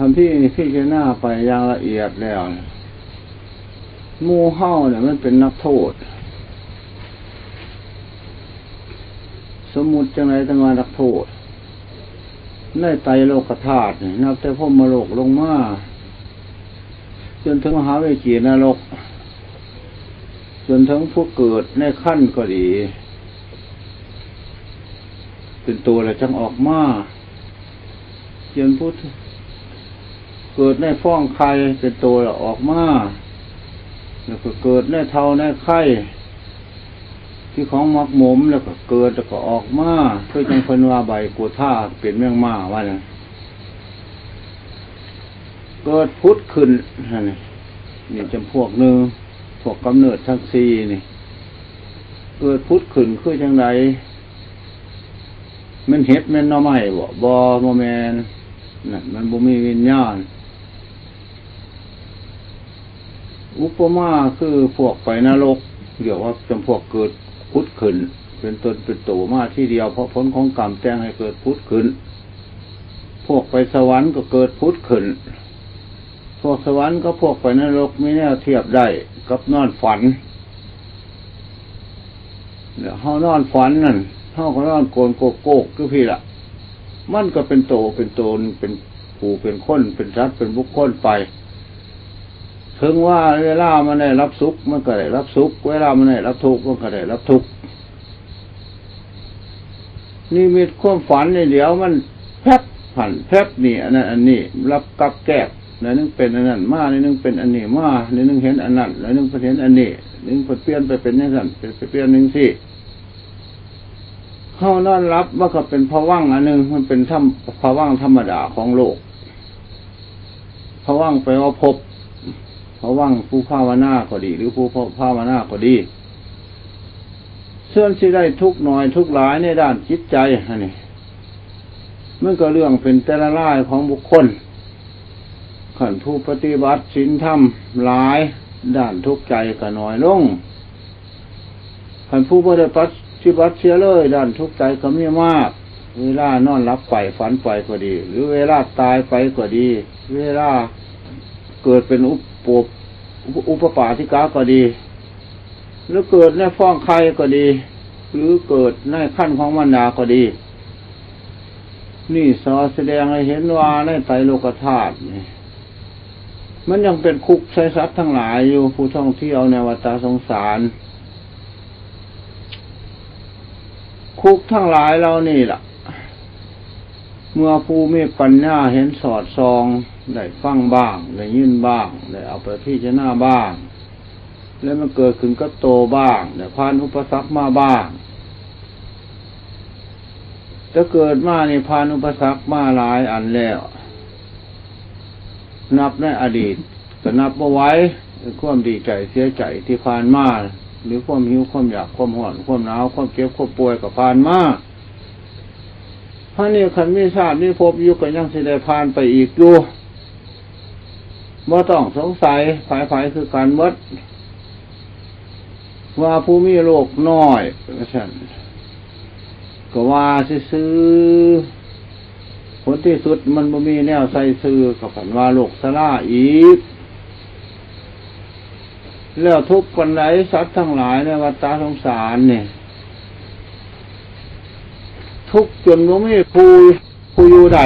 ຄັມພີພິຈາລະນາໄປຢ່າງລະອຽດແລ້ວ ໝູ່ເຮົານີ້ມັນເປັນນັກໂທດ. ສົມມຸດຈັ່ງໃດຈັ່ງວ່ານັກໂທດ? ໃນໄຕໂລກະທາດນີ້ ນັບແຕ່ພົມມະໂລກລົງມາ ຈົນເຖິງມະຫາວິຈີນະລົກ ຈົນເຖິງຜູ້ເກີດໃນຄັນກໍດີ ເປັນໂຕແລ້ວຈັ່ງອອກມາ ເປັນຜູ້ເກີດໃນຟອງໄຂ່ເປັນໂຕແລ້ວອອກມາ ແລ້ວກໍເກີດໃນເຖົ້າໃນໄຂ່ທີ່ຂອງໝັກໝົມ ແລ້ວກໍເກີດ ແລ້ວກໍອອກມາ ຄືຈັ່ງເພິ່ນວ່າໃບກູທາເປັນແມງມ້າວ່ານັ້ນ ເກີດຜຸດຂຶ້ນຫັ້ນ ນີ້ຈຳພວກໜຶ່ງ ພວກກຳເນີດທັງສີ່ນີ້ ເກີດຜຸດຂຶ້ນຄືຈັ່ງໃດ? ແມ່ນເຫັດແມ່ນໜໍ່ໄມ້ບໍ? ບໍ່ ບໍ່ແມ່ນ ນັ້ນມັນບໍ່ມີວິນຍານ. ອຸປະມາຄືພວກໄປນະລົກ ລຽກວ່າຈຳພວກເກີດຜຸດຂຶ້ນ ເປັນຕົນເປັນໂຕມາທີດຽວ ເພາະຜົນຂອງກຳແຕ່ງໃຫ້ເກີດຜຸດຂຶ້ນ. ພວກໄປສະຫວັນກໍເກີດຜຸດຂຶ້ນ. ພວກສະຫວັນກັບພວກໄປນະລົກມີແນວທຽບໄດ້ກັບນອນຝັນ. ແລ້ວເຮົານອນຝັນນັ້ນ ເຮົາກໍນອນໂກນໂກກໆຢູ່ພີ້ລະ ມັນກໍເປັນໂຕເປັນຕົນ ເປັນຜູ້ເປັນຄົນ ເປັນສັດເປັນບຸກຄົນໄປ. ເຖິງວ່າເວລາມັນໄດ້ຮັບສຸກ ມັນກໍໄດ້ຮັບສຸກ ເວລາມັນໄດ້ຮັບທຸກ ມັນກໍໄດ້ຮັບທຸກ. ນິມິດຄວາມຝັນນີ້ ດຽວມັນແຟັບຫັ້ນແຟັບນີ້ ອັນນັ້ນອັນນີ້ ລັບກັບແກບ ໜ້ອຍໜຶ່ງເປັນອັນນັ້ນມາ ໜ້ອຍໜຶ່ງເປັນອັນນີ້ມາ ໜ້ອຍໜຶ່ງເຫັນອັນນັ້ນ ໜ້ອຍໜຶ່ງເພິ່ນເຫັນອັນນີ້ ໜຶ່ງເພິ່ນປ່ຽນໄປເປັນຈັ່ງຊັ້ນ ເປັນ ໄປປ່ຽນຈັ່ງຊີ້. ເຮົານອນຫຼັບ ມັນກໍເປັນພະວັງອັນໜຶ່ງ ມັນເປັນທຳ ພະວັງທຳມະດາຂອງໂລກ. ພະວັງແປວ່າພົບ ພະວັງຜູ້ພາວະນາກໍດີ ຫຼື ຜູ້ພາວະນາກໍດີ ສ່ວນຊິໄດ້ທຸກໜ້ອຍທຸກຫຼາຍໃນດ້ານຈິດໃຈຫັ້ນນີ້ ມັນກໍເລື່ອງເປັນແຕ່ລະລາຍຂອງບຸກຄົນ. ຄັນຜູ້ປະຕິບັດສິນທຳຫຼາຍ ດ້ານທຸກໃຈກໍໜ້ອຍລົງ. ຄັນຜູ້ບໍ່ໄດ້ປະຕິບັດເສຍເລີຍ ດ້ານທຸກໃຈກໍມີມາກ. ເວລານອນຫຼັບໄປຝັນໄປກໍດີ ຫຼື ເວລາຕາຍໄປກໍດີ ເວລາເກີດເປັນອຸປະ ອຸປະປາຕິກາກໍດີ ຫຼື ເກີດໃນຟອງໄຂ່ກໍດີ ຫຼື ເກີດໃນຄັນຂອງມານດາກໍດີ ນີ້ສະແດງໃຫ້ເຫັນວ່າໃນໄຕໂລກະທາດນີ້ ມັນຍັງເປັນຄຸກໃສ່ສັດທັງຫຼາຍຢູ່ ຜູ້ທ່ອງທ່ຽວໃນວັດຕະສົງສານ. ຄຸກທັງຫຼາຍເຫຼົ່ານີ້ລະ ເມື່ອຜູ້ມີປັນຍາເຫັນສອດສ່ອງ ໄດ້ຟັງບ້າງ ໄດ້ຍິນບ້າງ ໄດ້ເອົາໄປພິຈາລະນາບ້າງ ແລະ ມັນເກີດຂຶ້ນກັບໂຕບ້າງ ໄດ້ຜ່ານອຸປະສັກມາບ້າງ. ແຕ່ເກີດມານີ້ຜ່ານອຸປະສັກມາຫຼາຍອັນແລ້ວ ນັບໃນອະດີດກໍນັບບໍ່ໄຫວ ຄວາມດີໃຈເສຍໃຈທີ່ຜ່ານມາ ຫຼື ຄວາມຫິວ ຄວາມຢາກ ຄວາມຮ້ອນ ຄວາມໜາວ ຄວາມເຈັບ ຄວາມປ່ວຍກໍຜ່ານມາ. ອັນນີ້ຄັນມີຊາດມີພົບຢູ່ກໍຍັງຊິໄດ້ຜ່ານໄປອີກຢູ່ ບໍ່ຕ້ອງສົງໄສ ໃຜໆຄືກັນໝົດ. ວ່າຜູ້ມີໂລກນ້ອຍວ່າຊັ້ນ ກໍວ່າຊື່ໆ ຜົນທີ່ສຸດມັນບໍ່ມີແນວໃສ່ຊື່ ກໍພັນວ່າໂລກຊະລາອີກ. ແລ້ວທຸກປານໃດ ສັດທັງຫຼາຍໃນວັດຕະສົງສານນີ້ ທຸກຈົນບໍ່ມີຜູ້ ຜູ້ຢູ່ໄດ້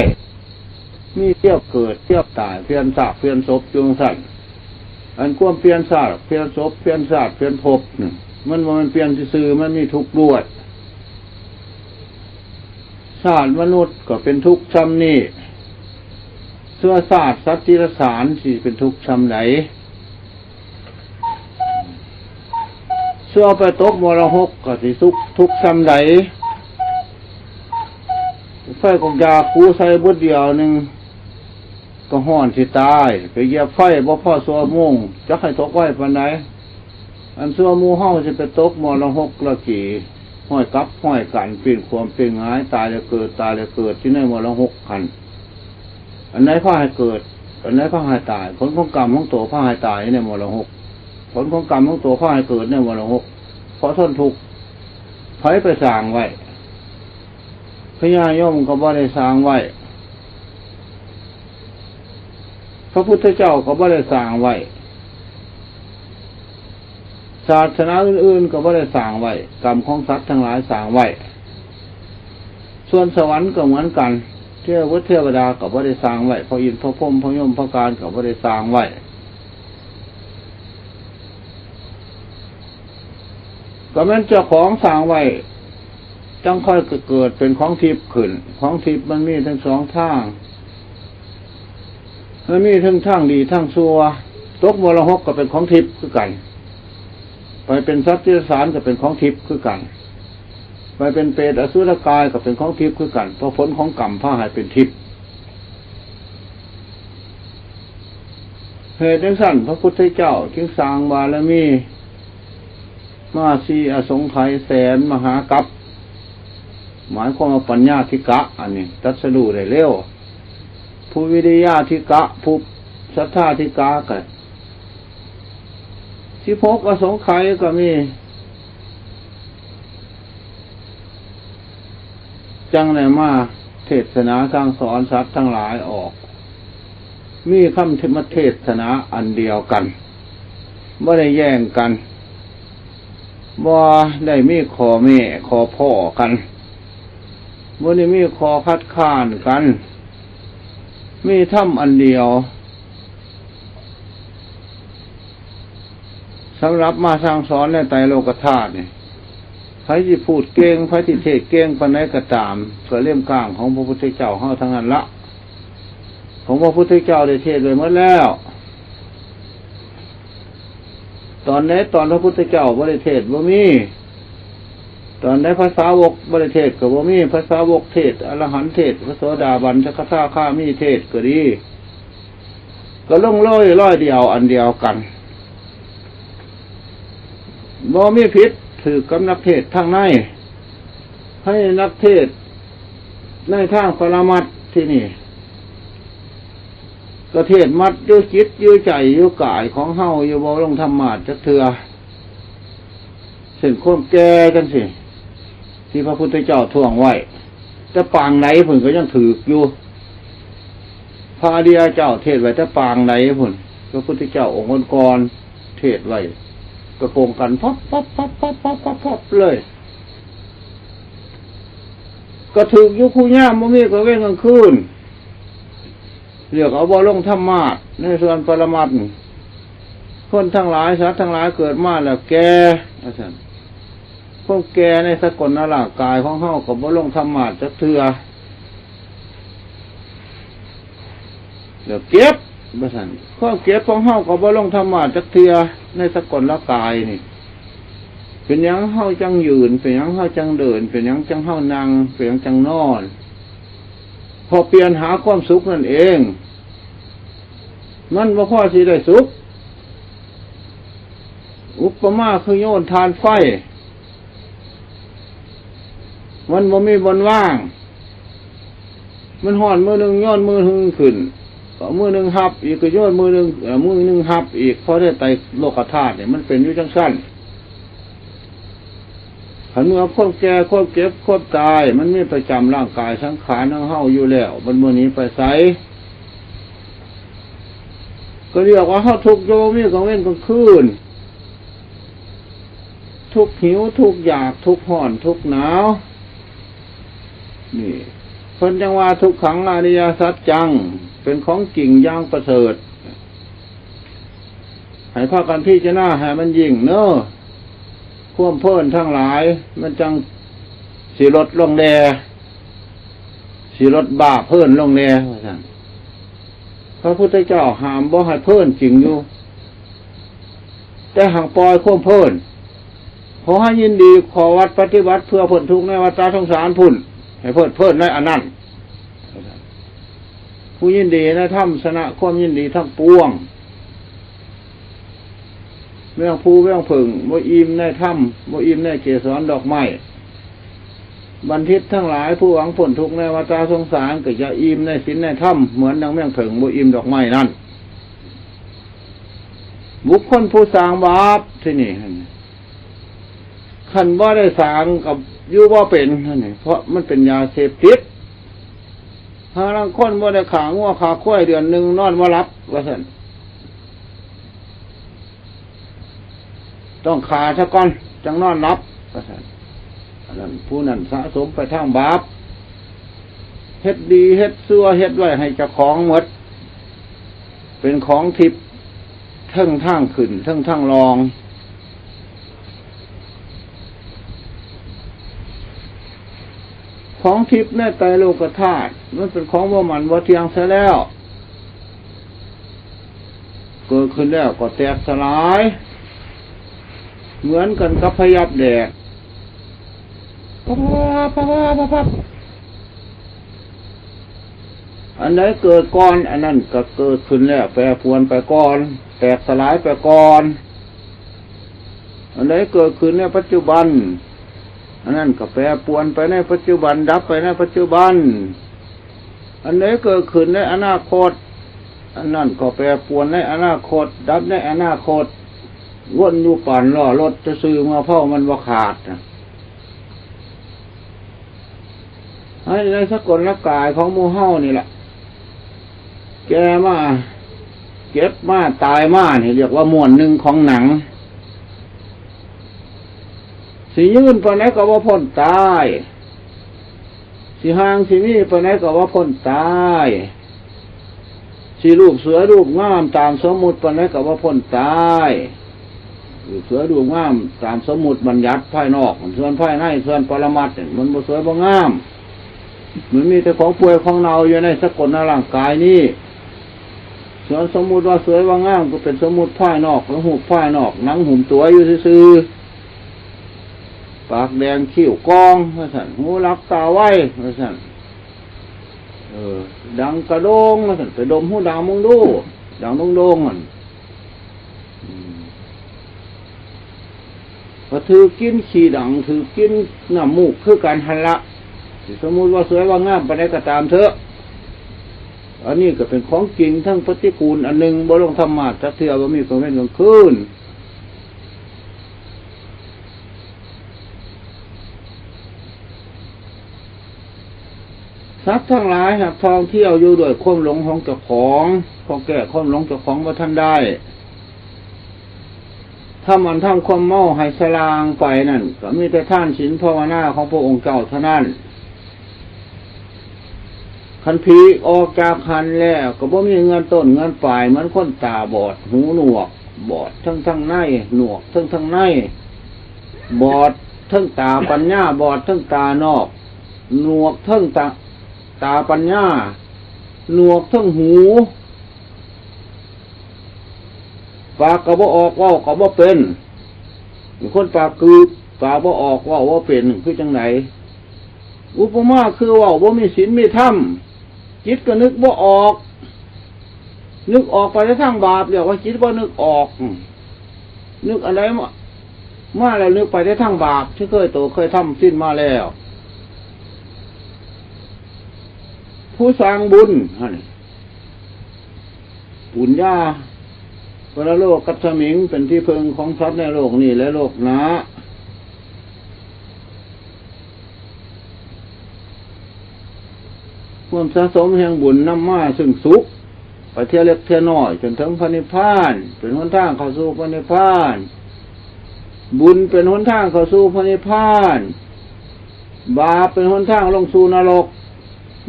ມີແຕ່ເກີດແຕ່ຕາຍ ປ່ຽນຊາດປ່ຽນສົບຢູ່ຈັ່ງຊັ້ນ. ອັນຄວາມປ່ຽນຊາດປ່ຽນສົບ ປ່ຽນຊາດປ່ຽນພົບນີ້ ມັນບໍ່ແມ່ນປ່ຽນຊື່ໆ ມັນມີທຸກດ້ວຍ. ຊາດມະນຸດກໍເປັນທຸກຊ່ຳນີ້ ສ່ວນຊາດສັດຕິລະສານຊິເປັນທຸກຊ່ຳໃດ? ສ່ວນໄປຕົກມໍລະຫົກກໍຊິທຸກ ທຸກຊ່ຳໃດ? ໄຟກົກຢາກູໃສ່ບຶດດຽວໜຶ່ງກໍຮ້ອນຊິຕາຍ ໄປຢຽບໄຟບໍ່ພໍຊົ່ວໂມງ ຈັກໃຫ້ຕົກໄວປານໃດ? ອັນສ່ວນໝູ່ເຮົາຊິໄປຕົກມໍລະຫົກລະກີ ຮ້ອຍກັບຮ້ອຍກັນ ປີ້ນຂວ້ຳປີ້ນຫງາຍ ຕາຍແລ້ວເກີດ ຕາຍແລ້ວເກີດ ຢູ່ໃນມໍລະຫົກຫັ້ນ. ອັນໃດພາໃຫ້ເກີດ ອັນໃດພາໃຫ້ຕາຍ? ຜົນຂອງກຳຂອງໂຕພາໃຫ້ຕາຍໃນມໍລະຫົກ. ຜົນຂອງກຳຂອງໂຕພາໃຫ້ເກີດໃນມໍລະຫົກ ເພາະທົນທຸກ. ໃຜໄປສ້າງໄວ້? ພະຍາຍົມກໍບໍ່ໄດ້ສ້າງໄວ້. ພະພຸດທະເຈົ້າກໍບໍ່ໄດ້ສ້າງໄວ້, ສາສະໜາອື່ນໆກໍບໍ່ໄດ້ສ້າງໄວ້, ກຳຂອງສັດທັງຫຼາຍສ້າງໄວ້. ສ່ວນສະຫວັນກໍເໝືອນກັນ, ເທວະບຸດເທວະດາກໍບໍ່ໄດ້ສ້າງໄວ້, ພະອິນ ພະພົມ ພະຍົມ ພະການກໍບໍ່ໄດ້ສ້າງໄວ້. ກໍແມ່ນເຈົ້າຂອງສ້າງໄວ້ ຈັ່ງຄ່ອຍເກີດເປັນຂອງທິບຂຶ້ນ. ຂອງທິບມັນມີທັງສອງທາງ, ມັນມີທັງທາງດີທາງຊົ່ວ. ຕົກມໍລະຫົກກໍເປັນຂອງທິບຄືກັນ, ໄປເປັນສັດເດຍລະສານກໍເປັນຂອງທິບຄືກັນ, ໄປເປັນເປດອະສຸລະກາຍກໍເປັນຂອງທິບຄືກັນ, ເພາະຜົນຂອງກຳພາໃຫ້ເປັນທິບ. ເຫດຈັ່ງຊັ້ນ ພະພຸດທະເຈົ້າຈຶ່ງສ້າງບາລະມີມາສີ່ອະສົງໄຂແສນມະຫາກັບ, ໝາຍຄວາມວ່າປັນຍາທິກະ ອັນນີ້ຕັດສະຮູ້ໄດ້ເລັວ, ຜູ້ວິລິຍາທິກະ ຜູ້ສັດທາທິກະ ກໍສິບຫົກອະສົງໄຂກໍມີ. ຈັ່ງໄດ້ມາເທດສະໜາສັ່ງສອນສັດທັງຫຼາຍອອກ, ມີຄຳເທ- ມາເທດສະໜາອັນດຽວກັນ, ບໍ່ໄດ້ແຍ່ງກັນ, ບໍ່ໄດ້ມີຂໍ້ແມ້ຂໍ້ພໍ້ກັນ, ບໍ່ໄດ້ມີຂໍ້ຄັດຄ້ານກັນ, ມີທຳອັນດຽວ. ສຳລັບມາສັ່ງສອນໃນໄຕໂລກະທາດນີ້, ໃຜຊິພູດເກັ່ງ, ໃຜຊິເທດເກັ່ງປານໃດກໍຕາມ, ກໍເຫຼັ້ມກ້າງຂອງພະພຸດທະເຈົ້າເຮົາທັງນັ້ນລະ. ຂອງພະພຸດທະເຈົ້າໄດ້ເທດໄວ້ໝົດແລ້ວ. ຕອນໃດຕອນພະພຸດທະເຈົ້າບໍ່ໄດ້ເທດບໍ່ມີ, ຕອນໃດພະສາວົກບໍ່ໄດ້ເທດກໍບໍ່ມີ. ພະສາວົກເທດ, ອະລະຫັນເທດ, ພະໂສດາບັນ, ສະກະທາຄາມີເທດກໍດີ, ກໍລົງເລີຍລອຍດຽວອັນດຽວກັນ, ບໍ່ມີຜິດຖືກກັບນັກເທດທາງໃນ. ໃຫ້ນັກເທດໃນທາງປະລະມັດທີ່ນີ້ ກໍເທດມັດຢູ່ຈິດຢູ່ໃຈຢູ່ກາຍຂອງເຮົາຢູ່, ບໍ່ລົງທຳມາດຈັກເທື່ອ. ເຊັ່ນຄວາມແກ່ຈັ່ງຊີ້ ທີ່ພະພຸດທະເຈົ້າທ້ວງໄວ້ ແຕ່ປາງໃດພຸ້ນກໍຍັງຖືກຢູ່. ພະອະລິຍະເຈົ້າເທດໄວ້ແຕ່ປາງໃດພຸ້ນ, ພະພຸດທະເຈົ້າອົງກ່ອນໆເທດໄວ້ ກໍກົງກັນພັບໆໆໆໆໆເລີຍ. ກໍຖືກຢູ່ຄູ່ຍາມ, ບໍ່ມີກາງເວັນກາງຄືນ. ລຽກເອົາບໍ່ລົງທຳມາດໃນສ່ວນປະລະມັດ. ຄົນທັງຫຼາຍ, ສັດທັງຫຼາຍເກີດມາແລ້ວແກ່, ວ່າຊັ້ນ. ຄວາມແກ່ໃນສາກົນນະຮ່າງກາຍຂອງເຮົາກໍບໍ່ລົງທຳມາດຈັກເທື່ອ. ແລ້ວເຈັບ, ວ່າຊັ້ນ. ຄວາມເຈັບຂອງເຮົາກໍບໍ່ລົງທຳມາດຈັກເທື່ອໃນສາກົນລະກາຍນີ້. ເປັນຫຍັງເຮົາຈັ່ງຢືນ? ເປັນຫຍັງເຮົາຈັ່ງເດີນ? ເປັນຫຍັງຈັ່ງເຮົານັ່ງ? ເປັນຫຍັງຈັ່ງນອນ? ເພາະປ່ຽນຫາຄວາມສຸກນັ້ນເອງ, ມັນບໍ່ພໍຊິໄດ້ສຸກ. ອຸປະມາຄືໂຍນຖ່ານໄຟ, ມັນບໍ່ມີບ່ອນວາງ, ມັນຮ້ອນມື້ໜຶ່ງໂຍນມື້ໜຶ່ງຂຶ້ນ, ມື້ໜຶ່ງຮັບອີກ, ກໍໂຍນມື້ໜຶ່ງ, ເອີ, ມື້ໜຶ່ງຮັບອີກ, ພໍໄດ້ໄຕໂລກະທາດນີ້ ມັນເປັນຢູ່ຈັ່ງຊັ້ນ. ຄັນເມື່ອຄວາມແກ່, ຄວາມເຈັບ, ຄວາມຕາຍ ມັນມີປະຈຳຮ່າງກາຍສັງຂານຂອງເຮົາຢູ່ແລ້ວ, ມັນບໍ່ໜີໄປໃສ. ກໍລຽກວ່າເຮົາທຸກຢູ່ ບໍ່ມີກາງເວັນກາງຄືນ, ທຸກຫິວ, ທຸກຢາກ, ທຸກຮ້ອນ, ທຸກໜາວ. ນີ້ ເພິ່ນຈັ່ງວ່າ ທຸກຂັງອະລິຍະສັດຈັງ, ເປັນຂອງຈິງຢ່າງປະເສີດ. ໃຫ້ພາກັນພິຈາລະນາໃຫ້ມັນຍິ່ງເນີ, ຄວາມເພີນທັງຫຼາຍມັນຈັ່ງຊິລົດລົງແດ່, ຊິລົດບ້າເພີນລົງແດ່ ວ່າຊັ້ນ. ພະພຸດທະເຈົ້າຫ້າມບໍ່ໃຫ້ເພີນຈິງຢູ່, ແຕ່ຫາກປ່ອຍຄວາມເພີນ. ຂໍໃຫ້ຍິນດີ ຂໍວັດປະຕິບັດເພື່ອພົ້ນທຸກໃນວັດຕະສົງສານພຸ້ນ, ໃຫ້ເພີດເພີນໃນອັນນັ້ນ. ຜູ້ຍິນດີໃນທຳຊະນະຄວາມຍິນດີທັງປວງ. ແມງພູແມງເຜິ້ງບໍ່ອີ່ມໃນທຳ, ບໍ່ອີ່ມໃນເກສອນດອກໄມ້. ບັນທິດທັງຫຼາຍຜູ້ຫວັງພົ້ນທຸກໃນວັດຕະສົງສານ ກໍຢ່າອີ່ມໃນສິນໃນທຳ ເໝືອນດັ່ງແມງເຜິ້ງບໍ່ອີ່ມດອກໄມ້ນັ້ນ. ບຸກຄົນຜູ້ສ້າງບາບ ທີ່ນີ້ ຄັນບໍ່ໄດ້ສ້າງກໍຢູ່ບໍ່ເປັນ ເພາະມັນເປັນຢາເສບຕິດ. หาลางคนบ่ได้ฆ่างัวฆ่าควายเดือนหนึ่งนอนบ่หลับ ว่าซั่น ต้องฆ่าซะก่อนจั่งนอนหลับ ว่าซั่น อันนั้น ผู้นั้นสะสมไปทางบาป เฮ็ดดีเฮ็ดชั่ว เฮ็ดไว้ให้เจ้าของหมด เป็นของทิพย์ เทิงทางขึ้น เทิงทางลง ของทิพย์ในไตรโลกธาตุ มันเป็นของบ่มั่นบ่เที่ยงเสียแล้ว เกิดขึ้นแล้วก็แตกสลาย เหมือนกันกับพยับแดด พับ พับ พับ พับ อันใดเกิดก่อน อันนั้นก็เกิดขึ้นแล้ว แปรปรวนไปก่อน แตกสลายไปก่อน อันใดเกิดขึ้นในปัจจุบัน อันนั้นก็แปรปรวนไปในปัจจุบัน ดับไปในปัจจุบัน อันใดเกิดขึ้นในอนาคต อันนั้นก็แปรปรวนในอนาคต ดับในอนาคต วนอยู่ปานล้อรถซื่อๆ เมื่อเผามันบ่ขาดน่ะ ให้ในสกลกายของหมู่เฮานี่แหละ แก่มา เจ็บมา ตายมา นี่เรียกว่าม้วนหนึ่งของหนัง สิยืนปานใดก็บ่พ้นตาย สิห่างสิมีปานใดก็บ่พ้นตาย สิรูปสวยรูปงามตามสมมุติปานใดก็บ่พ้นตาย รูปสวยรูปงามตามสมมุติบัญญัติภายนอก ส่วนภายใน ส่วนปรมัตถ์นี่มันบ่สวยบ่งาม มันมีแต่ของเปื่อยของเน่าอยู่ในสกลร่างกายนี้ ส่วนสมมุติว่าสวยว่างามก็เป็นสมมุติภายนอก เป็นรูปภายนอก หนังหุ้มตั๋วอยู่ซื่อๆ ปากแดงคิ้วกอง ว่าซั่น หูหลับตาไว ว่าซั่น เออ ดังกะโดง ว่าซั่น ไปดมหูดังมึงดู ดังโดงๆ นั่น อืม ก็ถืกกินขี้ดัง ถืกกินน้ำมูกคือกันหั่นละ สิสมมุติว่าสวยว่างามปานใดก็ตามเถอะ อันนี้ก็เป็นของจริงทั้งปฏิกูลอันหนึ่ง บ่ลงธรรมะจักเทื่อ บ่มีกลางเว็นกลางคืน สัตว์ทั้งหลายหากท่องเที่ยวอยู่ด้วยความหลงของเจ้าของ พอแก้ความหลงเจ้าของบ่ทันได้ ทำอันทำความเมาให้สลางไปนั่น ก็มีแต่ทานศีลภาวนาของพระองค์เจ้าเท่านั้น คันผีออกจากหั้นแล้ว ก็บ่มีเงินต้นเงินปลาย เหมือนคนตาบอด หูหนวก บอดทั้งทางใน หนวกทั้งทางใน บอดทั้งตาปัญญา บอดทั้งตานอก หนวกทั้งตา ตาปัญญา หนวกทั้งหู ปากก็บ่ออก เว้าก็บ่เป็น คนปากกึก ปากบ่ออก เว้าบ่เป็น คือจั่งใด อุปมาคือเว้าบ่มีศีลมีธรรม จิตก็นึกบ่ออก นึกออกไปในทางบาป เรียกว่าจิตบ่นึกออก อืม นึกอันใดมา มาแล้วนึกไปในทางบาป ที่เคยโตเคยทำศีลมาแล้ว ผู้สร้างบุญ หั่น ปุญญา ปรโลกัสมิง เป็นที่พึ่งของสัตว์ในโลกนี้และโลกหน้า ความสะสมแห่งบุญนำมาซึ่งสุข ไปเทื่อเล็กเทื่อน้อย จนถึงพระนิพพาน เป็นหนทางเข้าสู่พระนิพพาน บุญเป็นหนทางเข้าสู่พระนิพพาน บาปเป็นหนทางลงสู่นรก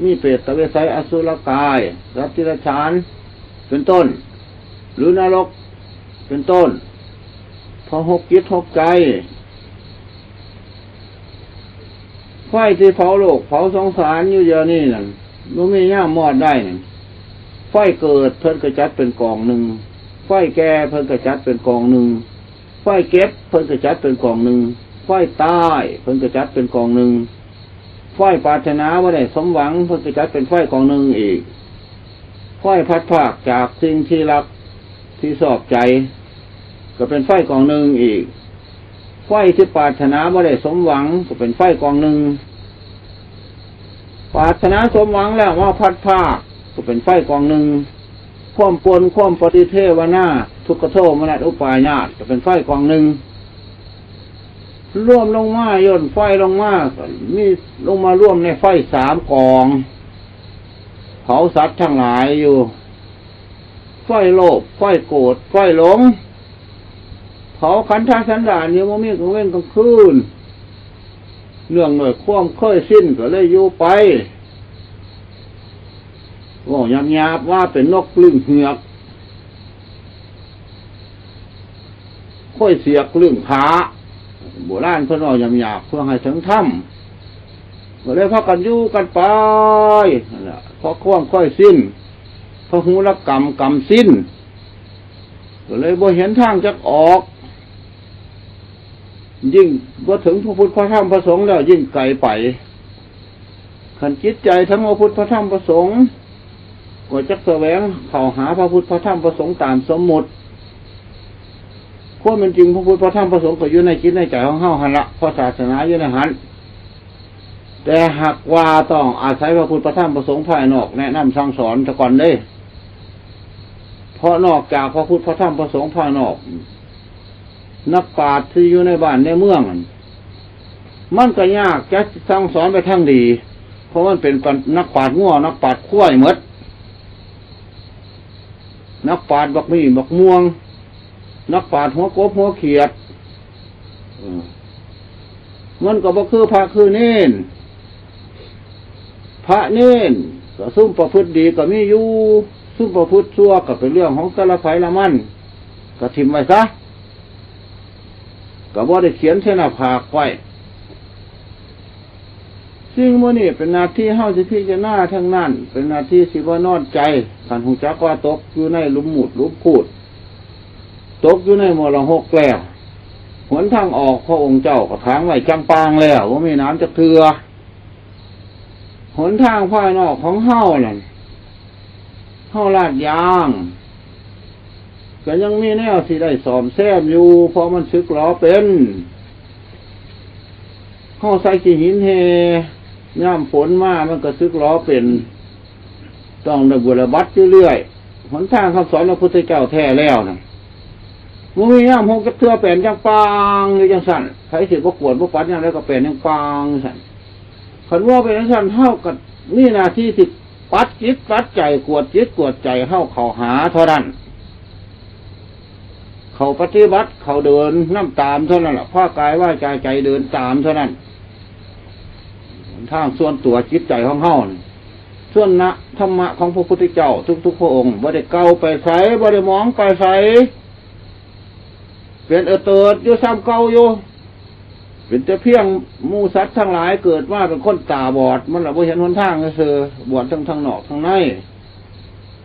มีเปรตวิสัย อสุรกาย สัตว์เดรัจฉาน เป็นต้น หรือนรก เป็นต้น เพราะหกจิตหกใจ ไฟที่เผาโลกเผาสงสารอยู่เดี๋ยวนี้นั่น บ่มียามมอดได้นั่น ไฟเกิดเพิ่นก็จัดเป็นกองหนึ่ง ไฟแก่เพิ่นก็จัดเป็นกองหนึ่ง ไฟเจ็บเพิ่นก็จัดเป็นกองหนึ่ง ไฟตายเพิ่นก็จัดเป็นกองหนึ่ง ไฟปรารถนาบ่ได้สมหวังเพิ่นก็จัดเป็นไฟกองหนึ่งอีก ไฟพลัดพรากจากสิ่งที่รักที่ชอบใจ ก็เป็นไฟกองหนึ่งอีก ไฟที่ปรารถนาบ่ได้สมหวังก็เป็นไฟกองหนึ่ง ปรารถนาสมหวังแล้วมาพลัดพรากก็เป็นไฟกองหนึ่ง ความปวน ความปฏิเทวนา ทุกขโทมนัสอุปายาตก็เป็นไฟกองหนึ่ง รวมลงมา ย่นไฟลงมา ก็มีลงมารวมในไฟสามกอง ເຜົາສັດທັງຫຼາຍຢູ່ ໄຟໂລບ ໄຟໂກດ ໄຟຫຼົງ ເຜົາຂັນທະສັນດານຢູ່ ບໍ່ມີກາງເວັນກາງຄືນ. ເນື່ອງດ້ວຍຄວາມເຄີຍຊິນກໍເລີຍຢູ່ໄປ. ເວົ້າຫຍາບໆວ່າເປັນນົກລຶ້ງເຫືອກ ຄວາຍສຽກລຶ້ງຜາ ໂບລານເພິ່ນເວົ້າຫຍາບໆ ເພື່ອໃຫ້ເຖິງທຳ ກໍເລີຍພາກັນຢູ່ກັນໄປຫັ້ນລະ ເພາະຄວາມເຄີຍຊິນ ເພາະຫູລັບກຳ ກຳຊິນ ກໍເລີຍບໍ່ເຫັນທາງຈັກອອກ. ຍິ່ງບໍ່ເຖິງພະພຸດພະທຳພະສົງແລ້ວ ຍິ່ງໄກໄປ. ຄັນຈິດໃຈທັງພະພຸດພະທຳພະສົງ ກໍຈັກສະແຫວງເຂົ້າຫາພະພຸດພະທຳພະສົງຕາມສົມມຸດ. ຄວາມເປັນຈິງ ພະພຸດພະທຳພະສົງກໍຢູ່ໃນຈິດໃນໃຈຂອງເຮົາຫັ້ນລະ ເພາະສາສະໜາຢູ່ໃນຫັ້ນ. ແຕ່ຫາກວ່າຕ້ອງອາໄສພະພຸດພະທຳພະສົງພາຍນອກແນະນຳສັ່ງສອນຊະກ່ອນເດ້. ເພາະນອກຈາກພະພຸດພະທຳພະສົງພາຍນອກ ນັກປາດທີ່ຢູ່ໃນບ້ານໃນເມືອງນັ້ນ ມັນກໍຍາກຈະສັ່ງສອນໄປທາງດີ ເພາະມັນເປັນກັນ ນັກປາດງົວ ນັກປາດຄວາຍໝົດ ນັກປາດບັກໝີ່ບັກມ່ວງ ນັກປາດຫົວກົບຫົວຂຽດ. ເອີ ມັນກໍບໍ່ຄືພະຄືເນນ. ພະເນນກໍຊຸມປະພຶດດີກໍມີຢູ່ ຊຸມປະພຶດຊົ່ວກໍເປັນເລື່ອງຂອງແຕ່ລະໃຜລະມັນ ກໍຖິ້ມໄວ້ຊະ ກໍບໍ່ໄດ້ຂຽນໃສ່ໜ້າຜາກໄວ້. ສິ່ງໝູ່ນີ້ເປັນໜ້າທີ່ເຮົາຊິພິຈາລະນາທັງນັ້ນ ເປັນໜ້າທີ່ຊິບໍ່ນອນໃຈ. ຄັນຮູ້ຈັກວ່າຕົກຢູ່ໃນຫຼຸມມູດຫຼຸມຂູດ ຕົກຢູ່ໃນມໍລະຫົກແລ້ວ ຫົນທາງອອກພະອົງເຈົ້າກໍຖາງໄວ້ຈັງປາງແລ້ວ ບໍ່ມີໜາມຈັກເທື່ອ. ຫົນທາງພາຍນອກຂອງເຮົານັ້ນ ເຮົາລາດຢາງ ກໍຍັງມີແນວຊິໄດ້ສ້ອມແຊມຢູ່ ເພາະມັນສຶກຫຼໍເປັນ. ເຮົາໃສ່ຂີ້ຫີນແຮ່ ຍາມຝົນມາມັນກໍສຶກຫຼໍເປັນ ຕ້ອງໄດ້ບຸລະບັດຢູ່ເລື້ອຍ. ຫົນທາງຄຳສອນຂອງພະພຸດທະເຈົ້າແທ້ແລ້ວນະ ບໍ່ມີຍາມຫົກຈັກເທື່ອ ແປນຈັ່ງປາງຢູ່ຈັ່ງຊັ້ນ. ໃຜຊິບໍ່ກວດບໍ່ປັດຍາມໃດກໍແປນຈັ່ງປາງຊັ້ນ. ຄັນວ່າເປັນຈັ່ງຊັ້ນ ເຮົາກໍມີໜ້າທີ່ທີ່ປັດຈິດປັດໃຈ ກວດຈິດກວດໃຈເຮົາເຂົ້າຫາເທົ່ານັ້ນ ເຂົ້າປະຕິບັດ ເຂົ້າເດີນນຳຕາມເທົ່ານັ້ນລະ ພາກາຍວາຈາໃຈເດີນຕາມເທົ່ານັ້ນ. ທາງສ່ວນຕົວຈິດໃຈຂອງເຮົານີ້ ສ່ວນນະທຳມະຂອງພະພຸດທະເຈົ້າທຸກໆພະອົງ ບໍ່ໄດ້ເກົ່າໄປໃສ ບໍ່ໄດ້ໝອງໄປໃສ ເປັນເອີເຕີດຢູ່ສ່ຳເກົ່າຢູ່. ເປັນແຕ່ພຽງໝູ່ສັດທັງຫຼາຍເກີດມາເປັນຄົນຕາບອດ ມັນລະບໍ່ເຫັນຫົນທາງຊື່ໆ ບອດທັງທາງນອກທາງໃນ.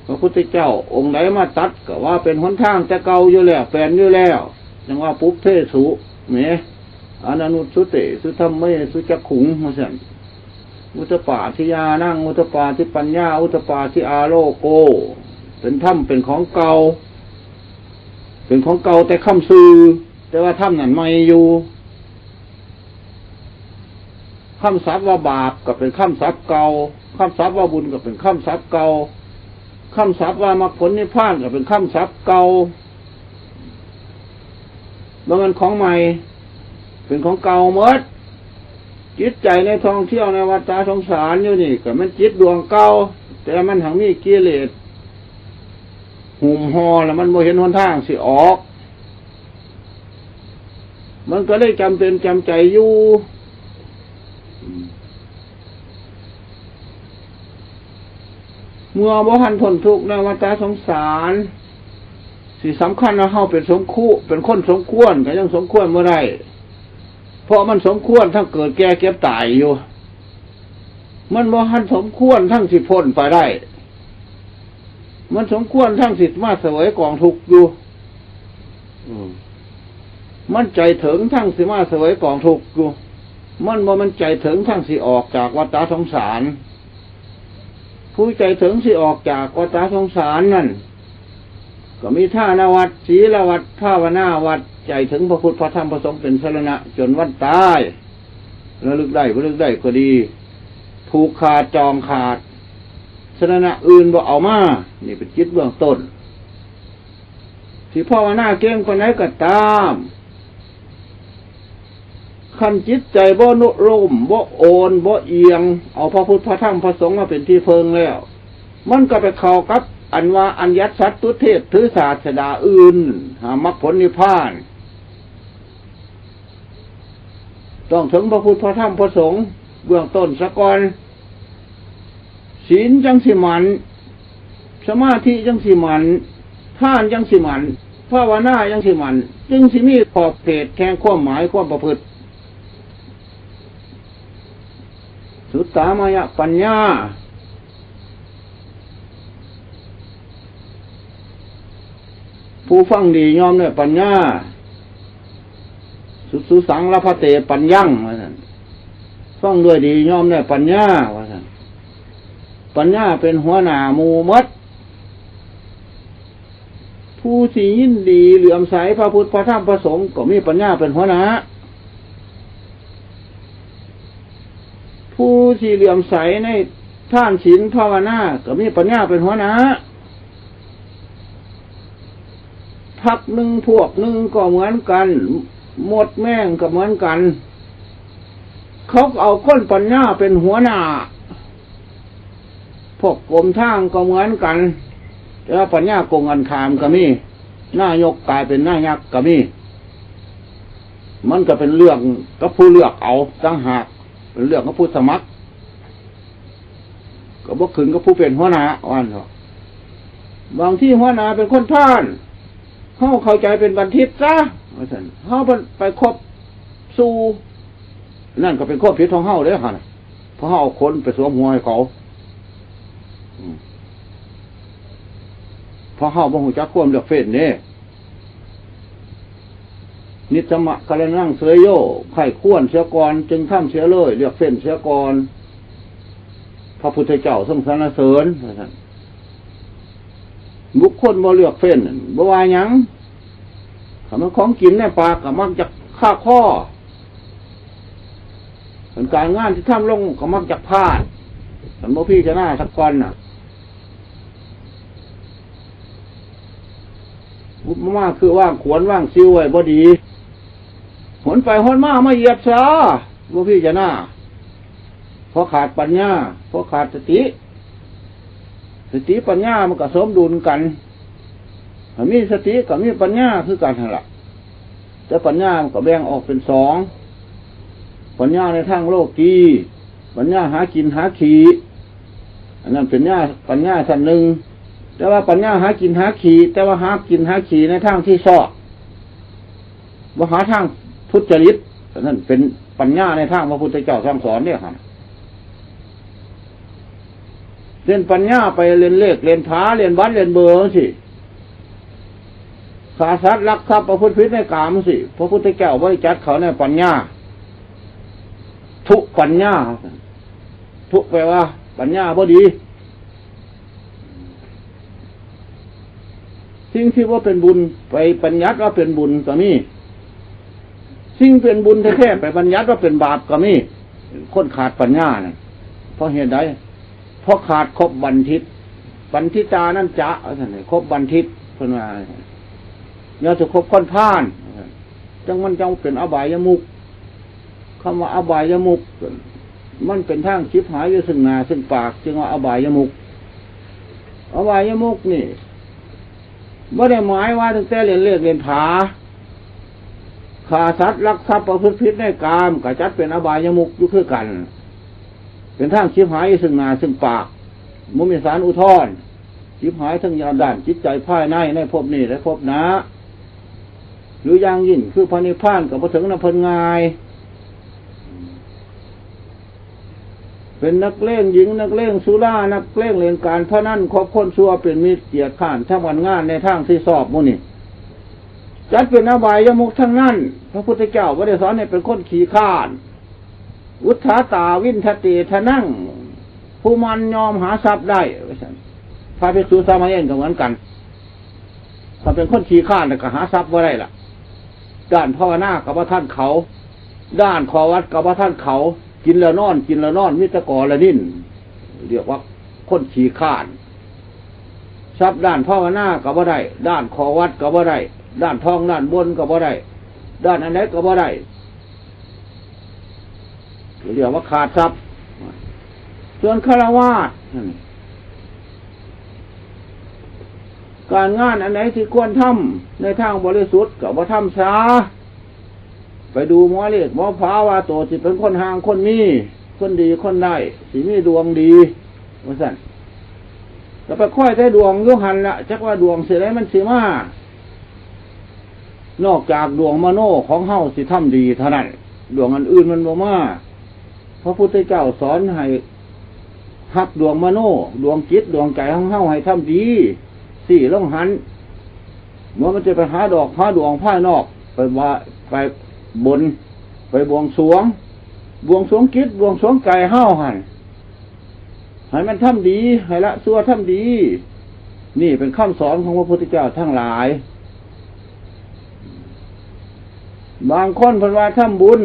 ພະພຸດທະເຈົ້າອົງໃດມາຕັດກໍວ່າເປັນຫົນທາງແຕ່ເກົ່າຢູ່ແລ້ວ ແປນຢູ່ແລ້ວ ຈັ່ງວ່າ ປຸບເພສຸ ເມ ອະນະນຸດສຸເຕ ສຸທຳເມ ສຸຈັກຂຸງ ວ່າຊັ້ນ. ອຸດທະປາທິຍານັງ ອຸດທະປາທິປັນຍາ ອຸດທະປາທິອາໂລໂກ ເປັນທຳ ເປັນຂອງເກົ່າ ເປັນຂອງເກົ່າແຕ່ຄຳຊື່ ແຕ່ວ່າທຳນັ້ນໃໝ່ຢູ່. ຄຳສັບວ່າບາບກໍເປັນຄຳສັບເກົ່າ ຄຳສັບວ່າບຸນກໍເປັນຄຳສັບເກົ່າ ຄຳສັບວ່າມັກຜົນນິບພານກໍເປັນຄຳສັບເກົ່າ ບໍ່ແມ່ນຂອງໃໝ່ ເປັນຂອງເກົ່າໝົດ. ຈິດໃຈໃນທ່ອງທ່ຽວໃນວັດຕະສົງສານຢູ່ນີ້ ກໍແມ່ນຈິດດວງເກົ່າ ແຕ່ມັນຫາກມີກິເລດຫຸ້ມຫໍ່ ແລ້ວມັນບໍ່ເຫັນຫົນທາງຊິອອກ ມັນກໍເລີຍຈຳເປັນຈຳໃຈຢູ່. ເມື່ອບໍ່ທັນພົ້ນທຸກໃນວັດຕະສົງສານ ຊິສຳຄັນວ່າເຮົາເປັນສົມຄ- ເປັນຄົນສົມຄວນ ກໍຍັງສົມຄວນບໍ່ໄດ້ ເພາະມັນສົມຄວນທັງເກີດແກ່ເຈັບຕາຍຢູ່ ມັນບໍ່ທັນສົມຄວນທັງຊິພົ້ນໄປໄດ້ ມັນສົມຄວນທັງຊິມາສະເຫວີຍກອງທຸກຢູ່. ອືມ ມັນໃຈເຖິງທັງຊິມາສະເຫວີຍກອງທຸກຢູ່ ມັນບໍ່ແມ່ນໃຈເຖິງທັງຊິອອກຈາກວັດຕະສົງສານ. ຜູ້ໃຈເຖິງຊິອອກຈາກວັດຕະສົງສານນັ້ນ ກໍມີທານະວັດ ສີລະວັດ ພາວະນາວັດ ໃຈເຖິງພະພຸດ ພະທຳ ພະສົງ ເປັນສະລະນະຈົນວັນຕາຍ ລະລຶກໄດ້ບໍ່ລຶກໄດ້ກໍດີ ຜູກຂາດຈອງຂາດ ສະລະນະອື່ນບໍ່ເອົາມາ. ນີ້ເປັນຈິດເບື້ອງຕົ້ນ ຊິພາວະນາເກັ່ງປານໃດກໍຕາມ ຄັນຈິດໃຈບໍ່ໂນ້ມ ບໍ່ໂອນ ບໍ່ອຽງ ເອົາພະພຸດ ພະທຳ ພະສົງມາເປັນທີ່ເພິ່ງແລ້ວ ມັນກໍໄປເຂົ້າກັບອັນວ່າ ອັນຍັດສັດຕູເທບຖືສາດສະດາອື່ນ ຫາມັກຜົນນິບພານ ຕ້ອງເຖິງພະພຸດ ພະທຳ ພະສົງ ເບື້ອງຕົ້ນສາກ່ອນ. ສິນຈັ່ງຊິໝັ້ນ, ສະມາທິຈັ່ງຊິໝັ້ນ, ທານຈັ່ງຊິໝັ້ນ, ພາວະນາຈັ່ງຊິໝັ້ນ, ຈຶ່ງຊິມີຂອບເຂດແຫ່ງຄວາມໝາຍຄວາມປະພຶດ. ສຸດຕາມະຍະປັນຍາ. ຜູ້ຟັງດີຍ່ອມດ້ວຍປັນຍາ. ສຸ ສຸສັງລະພະເຕປັນຍັງ ວ່າຊັ້ນ. ຟັງດ້ວຍດີຍ່ອມໄດ້ປັນຍາ ວ່າຊັ້ນ. ປັນຍາເປັນຫົວໜ້າໝູ່ໝົດ. ຜູ້ທີ່ຍິນດີເຫຼື້ອມໃສພະພຸດ ພະທຳ ພະສົງ ກໍມີປັນຍາເປັນຫົວໜ້າ. ຜູ້ທີ່ເຫຼື້ອມໃສໃນທານ ສິນ ພາວະນາ ກໍມີປັນຍາເປັນຫົວໜ້າ. ພັກໜຶ່ງພວກໜຶ່ງກໍເໝືອນກັນ, ມົດແມງກໍເໝືອນກັນ, ເຂົາກໍເອົາຄົນປັນຍາເປັນຫົວໜ້າ. ພວກກົມທາງກໍເໝືອນກັນ, ແຕ່ວ່າປັນຍາກົງກັນຂ້າມກໍມີ, ນາຍົກກາຍເປັນນາຍັກກໍມີ. ມັນກໍເປັນເລື່ອງກັບຜູ້ເລືອກເອົາຕ່າງຫາກ, ເປັນເລື່ອງກັບຜູ້ສະໝັກ. ກໍບໍ່ຂຶ້ນກັບຜູ້ເປັນຫົວໜ້າ ວ່າຊັ້ນເຖາະ. ບາງທີຫົວໜ້າເປັນຄົນພານ, ເຮົາເຂົ້າໃຈເປັນບັນທິດຊະ ວ່າຊັ້ນ, ເຮົາໄປຄົບສູ່ ນັ້ນກໍເປັນຄວາມຜິດຂອງເຮົາເດ້ຫັ້ນ, ເພາະເຮົາເອົາຄົນໄປສວມຫົວໃຫ້ເຂົາ, ອືມ ເພາະເຮົາບໍ່ຮູ້ຈັກຄວາມເລືອກເຟ້ນເດ້. ນິດສະມະກະລະນັງເສໂຍ, ໃຄ່ຄວນເສຍກ່ອນຈຶ່ງທຳເສຍເລີຍ, ເລືອກເຟ້ນເສຍກ່ອນ. ພະພຸດທະເຈົ້າຊົງສັນລະເສີນວ່າຊັ້ນ. ບຸກຄົນບໍ່ເລືອກເຟ້ນ ບໍ່ວ່າຫຍັງ, ຄັນມັນຂອງກິນໃນປາກກໍມັກຈະຄາຄໍ, ຄັນການງານທີ່ທຳລົງກໍມັກຈະພາດ, ຄັນບໍ່ພິຈາລະນາສາກ່ອນນະ. ອຸປະມາຄືວາງຂວນວາງຊິວໄວ້ບໍ່ດີ, ຫົນໄປຫົນມາມາຢຽບຊະ, ບໍ່ພິຈາລະນາ, ເພາະຂາດປັນຍາ, ເພາະຂາດສະຕິ. ສະຕິປັນຍາມັນກໍສົມດຸນກັນ, ຖ້າມີສະຕິກໍມີປັນຍາຄືກັນຫັ້ນລະ. ແຕ່ປັນຍາມັນກໍແບ່ງອອກເປັນສອງ, ປັນຍາໃນທາງໂລກີ, ປັນຍາຫາກິນຫາຂີ້, ອັນນັ້ນເປັນຍາ ປັນຍາຊັ້ນໜຶ່ງ. ແຕ່ວ່າປັນຍາຫາກິນຫາຂີ້, ແຕ່ວ່າຫາກິນຫາຂີ້ໃນທາງທີ່ຊອບ, ບໍ່ຫາທາງທຸດຈະລິດ, ອັນນັ້ນເປັນປັນຍາໃນທາງພະພຸດທະເຈົ້າສັ່ງສອນເດ້ຫັ້ນ. ເຊັ່ນ ປັນຍາໄປຫຼິ້ນເລກ, ຫຼິ້ນຜາ, ຫຼິ້ນບັດ, ຫຼິ້ນເບີ ຈັ່ງຊີ້, ຂ້າສັດ, ລັກຊັບ, ປະພຶດຜິດໃນກາມ ຈັ່ງຊີ້, ພະພຸດທະເຈົ້າບໍ່ໄດ້ຈັດເຂົ້າໃນປັນຍາ. ທຸປັນຍາ, ທຸແປວ່າປັນຍາບໍ່ດີ. ສິ່ງທີ່ບໍ່ເປັນບຸນ ໄປບັນຍັດວ່າເປັນບຸນກໍມີ, ສິ່ງເປັນບຸນແທ້ໆ ໄປບັນຍັດວ່າເປັນບາບກໍມີ. ຄົນຂາດປັນຍານັ້ນ ເພາະເຫດໃດ? ເພາະຂາດຄົບບັນທິດ, ບັນທິຕານັນຈະ ວ່າຊັ້ນ, ໃຫ້ຄົບບັນທິດ ເພິ່ນວ່າ, ຢ່າໄປຄົບຄົນພານ, ຈັ່ງມັນຈັ່ງເປັນອະບາຍຍະມຸກ. ຄຳວ່າອະບາຍຍະມຸກ ມັນເປັນທາງຊິບຫາຍຢູ່ເຊິ່ງໜ້າເຊິ່ງປາກ, ຈຶ່ງວ່າອະບາຍຍະມຸກ. ອະບາຍຍະມຸກນີ້ ບໍ່ໄດ້ໝາຍວ່າຕັ້ງແຕ່ຫຼິ້ນເລກເລ່ນຜາ, ຂ້າສັດ, ລັກຊັບ, ປະພຶດຜິດໃນກາມ ກໍຈັດເປັນອະບາຍຍະມຸກຢູ່ຄືກັນ, ເປັນທາງຊິບຫາຍຢູ່ເຊິ່ງໜ້າເຊິ່ງປາກ, ບໍ່ມີສານອຸທອນ, ຊິບຫາຍທັງດ້ານຈິດໃຈພາຍໃນ ໃນພົບນີ້ ແລະ ພົບໜ້າ. ຫຼືຢ່າງຍິ່ງຄືພະນິບພານກໍບໍ່ເຖິງນຳເພິ່ນງ່າຍ. ເປັນນັກເລງຍິງ, ນັກເລງສຸລາ, ນັກເລງຫຼິ້ນການພະນັນ, ຄົບຄົນຊົ່ວເປັນມິດ, ກຽດຄ້ານທຳການງານໃນທາງທີ່ຊອບ ໝູ່ນີ້ຈັດເປັນອະບາຍຍະມຸກທັງນັ້ນ. ພະພຸດທະເຈົ້າບໍ່ໄດ້ສອນໃຫ້ເປັນຄົນຂີ້ຄ້ານ. ອຸດຖາຕາວິນທະເຕທະນັງ, ຜູ້ໝັ່ນຍອມຫາຊັບໄດ້ ວ່າຊັ້ນ. ພະພິກສຸສາມະເນນກໍເໝືອນກັນ, ຖ້າເປັນຄົນຂີ້ຄ້ານແລ້ວກໍຫາຊັບບໍ່ໄດ້ລະ. ດ້ານພາວະນາກໍບໍ່ທັນເຂົາ, ດ້ານຂໍ້ວັດກໍບໍ່ທັນເຂົາ, ກິນແລ້ວນອນ, ກິນແລ້ວນອນ, ມີແຕ່ກໍລະນິນ, ເອີ້ນວ່າຄົນຂີ້ຄ້ານ. ຊັບດ້ານພາວະນາກໍບໍ່ໄດ້, ດ້ານຂໍ້ວັດກໍບໍ່ໄດ້, ດ້ານທອງດ້ານບົນກໍບໍ່ໄດ້, ດ້ານອັນໃດກໍບໍ່ໄດ້. ເອີ້ນວ່າຂາດຊັບ. ສ່ວນຄາລະວາດນັ້ນ ການງານອັນໃດທີ່ຄວນທຳໃນທາງບໍລິສຸດກໍບໍ່ທຳຊາ. ໄປດູໝໍເລກໝໍພາວ່າໂຕຊິເປັນຄົນຮ່າງຄົນມີ, ຄົນດີຄົນໄດ້, ຊິມີດວງດີ ວ່າຊັ້ນ. ກໍໄປຄອຍແຕ່ດວງຢູ່ຫັ້ນລະ, ຈັກວ່າດວງຊິໃດມັນຊິມາ, ນອກຈາກດວງມະໂນຂອງເຮົາຊິທຳດີເທົ່ານັ້ນ, ດວງອັນອື່ນມັນບໍ່ມາ. ພະພຸດທະເຈົ້າສອນໃຫ້ຮັບດວງມະໂນ, ດວງຈິດ, ດວງໃຈຂອງເຮົາໃຫ້ທຳດີ, ຊີ້ລົງຫັ້ນ. ບໍ່ແມ່ນຈະໄປຫາດອກຫາດວງພາຍນອກ, ໄປວ່າ, ໄປບົນ, ໄປບວງສວງ, ບວງສວງຈິດ, ບວງສວງໃຈເຮົາຫັ້ນ. ໃຫ້ມັນທຳດີ, ໃຫ້ລະຊົ່ວທຳດີ. ນີ້ເປັນຄຳສອນຂອງພະພຸດທະເຈົ້າທັງຫຼາຍ. ບາງຄົນເພິ່ນວ່າທຳບຸນ,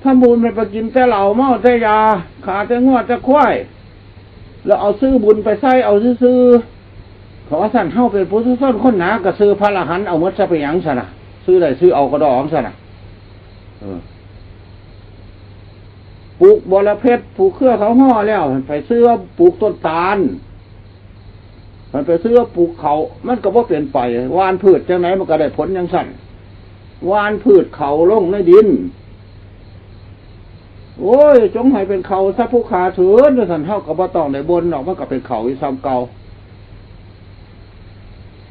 ທຳບຸນແມ່ນໄປກິນແຕ່ເຫຼົ້າ, ເມົາແຕ່ຢາ, ຂ້າແຕ່ງົວແຕ່ຄວາຍ, ແລ້ວເອົາຊື່ບຸນໄປໃຊ້ເອົາຊື່ໆ. ເຂົາວ່າຊັ້ນ, ເຮົາເປັນປຸຖຸຊົນຄົນໜາ, ກໍຊື່ພະອະລະຫັນເອົາໝົດຊະ, ເປັນຫຍັງຊັ້ນນະ? ຊື່ໄດ້ຊື່ເອົາກະດອກຊັ້ນນະ. ເອີ. ປູກບໍລະເພັດ, ປູກເຄືອເຂົາຮໍແລ້ວ, ໄປເຊື່ອປູກຕົ້ນຕານ, ມັນໄປເຊື່ອປູກເຂົ້າ, ມັນກໍບໍ່ເປັນໄປ. ຫວ່ານພືດຈັ່ງໃດມັນກໍໄດ້ຜົນຈັ່ງຊັ້ນ. ຫວ່ານພືດເຂົ້າລົງໃນດິນ, ໂອ້ຍ, ຈົ່ງໃຫ້ເປັນເຂົ້າຊະຜູ້ຂ້າເຖີດ, ວ່າຊັ້ນ, ເຮົາກໍບໍ່ຕ້ອງໄດ້ບົ່ນດອກ, ມັນກໍເປັນເຂົ້າຢູ່ສ່ຳເກົ່າ.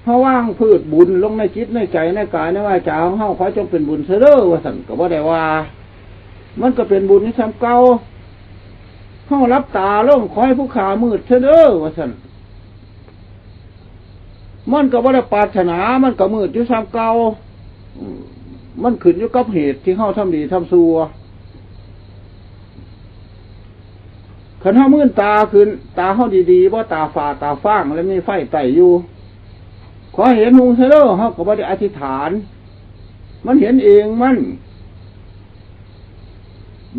ເຮົາວາງພືດບຸນລົງໃນຈິດໃນໃຈໃນກາຍໃນວາຈາຂອງເຮົາ, ຂໍຈົ່ງເປັນບຸນເທື່ອເດີ, ວ່າຊັ້ນ, ກໍບໍ່ໄດ້ວ່າ, ມັນກໍເປັນບຸນຢູ່ສ່ຳເກົ່າ. ເຮົາຫຼັບຕາລົງ, ຂໍໃຫ້ຜູ້ຂ້າມືດເທື່ອເດີ, ວ່າຊັ້ນ, ມັນກໍບໍ່ໄດ້ປາດຖະໜາ, ມັນກໍມືດຢູ່ສ່ຳເກົ່າ. ມັນຂຶ້ນຢູ່ກັບເຫດທີ່ເຮົາທຳດີທຳຊົ່ວ. ຄັນເຮົາມືນຕາຂຶ້ນ, ຕາເຮົາດີໆບໍ່, ຕາຝ້າຕາຟາງ ແລະ ມີໄຟໃຕ້ຢູ່, ຂໍໃຫ້ເຫັນຮຸ່ງຊະເດີ, ເຮົາກໍບໍ່ໄດ້ອະທິຖານ, ມັນເຫັນເອງມັນ.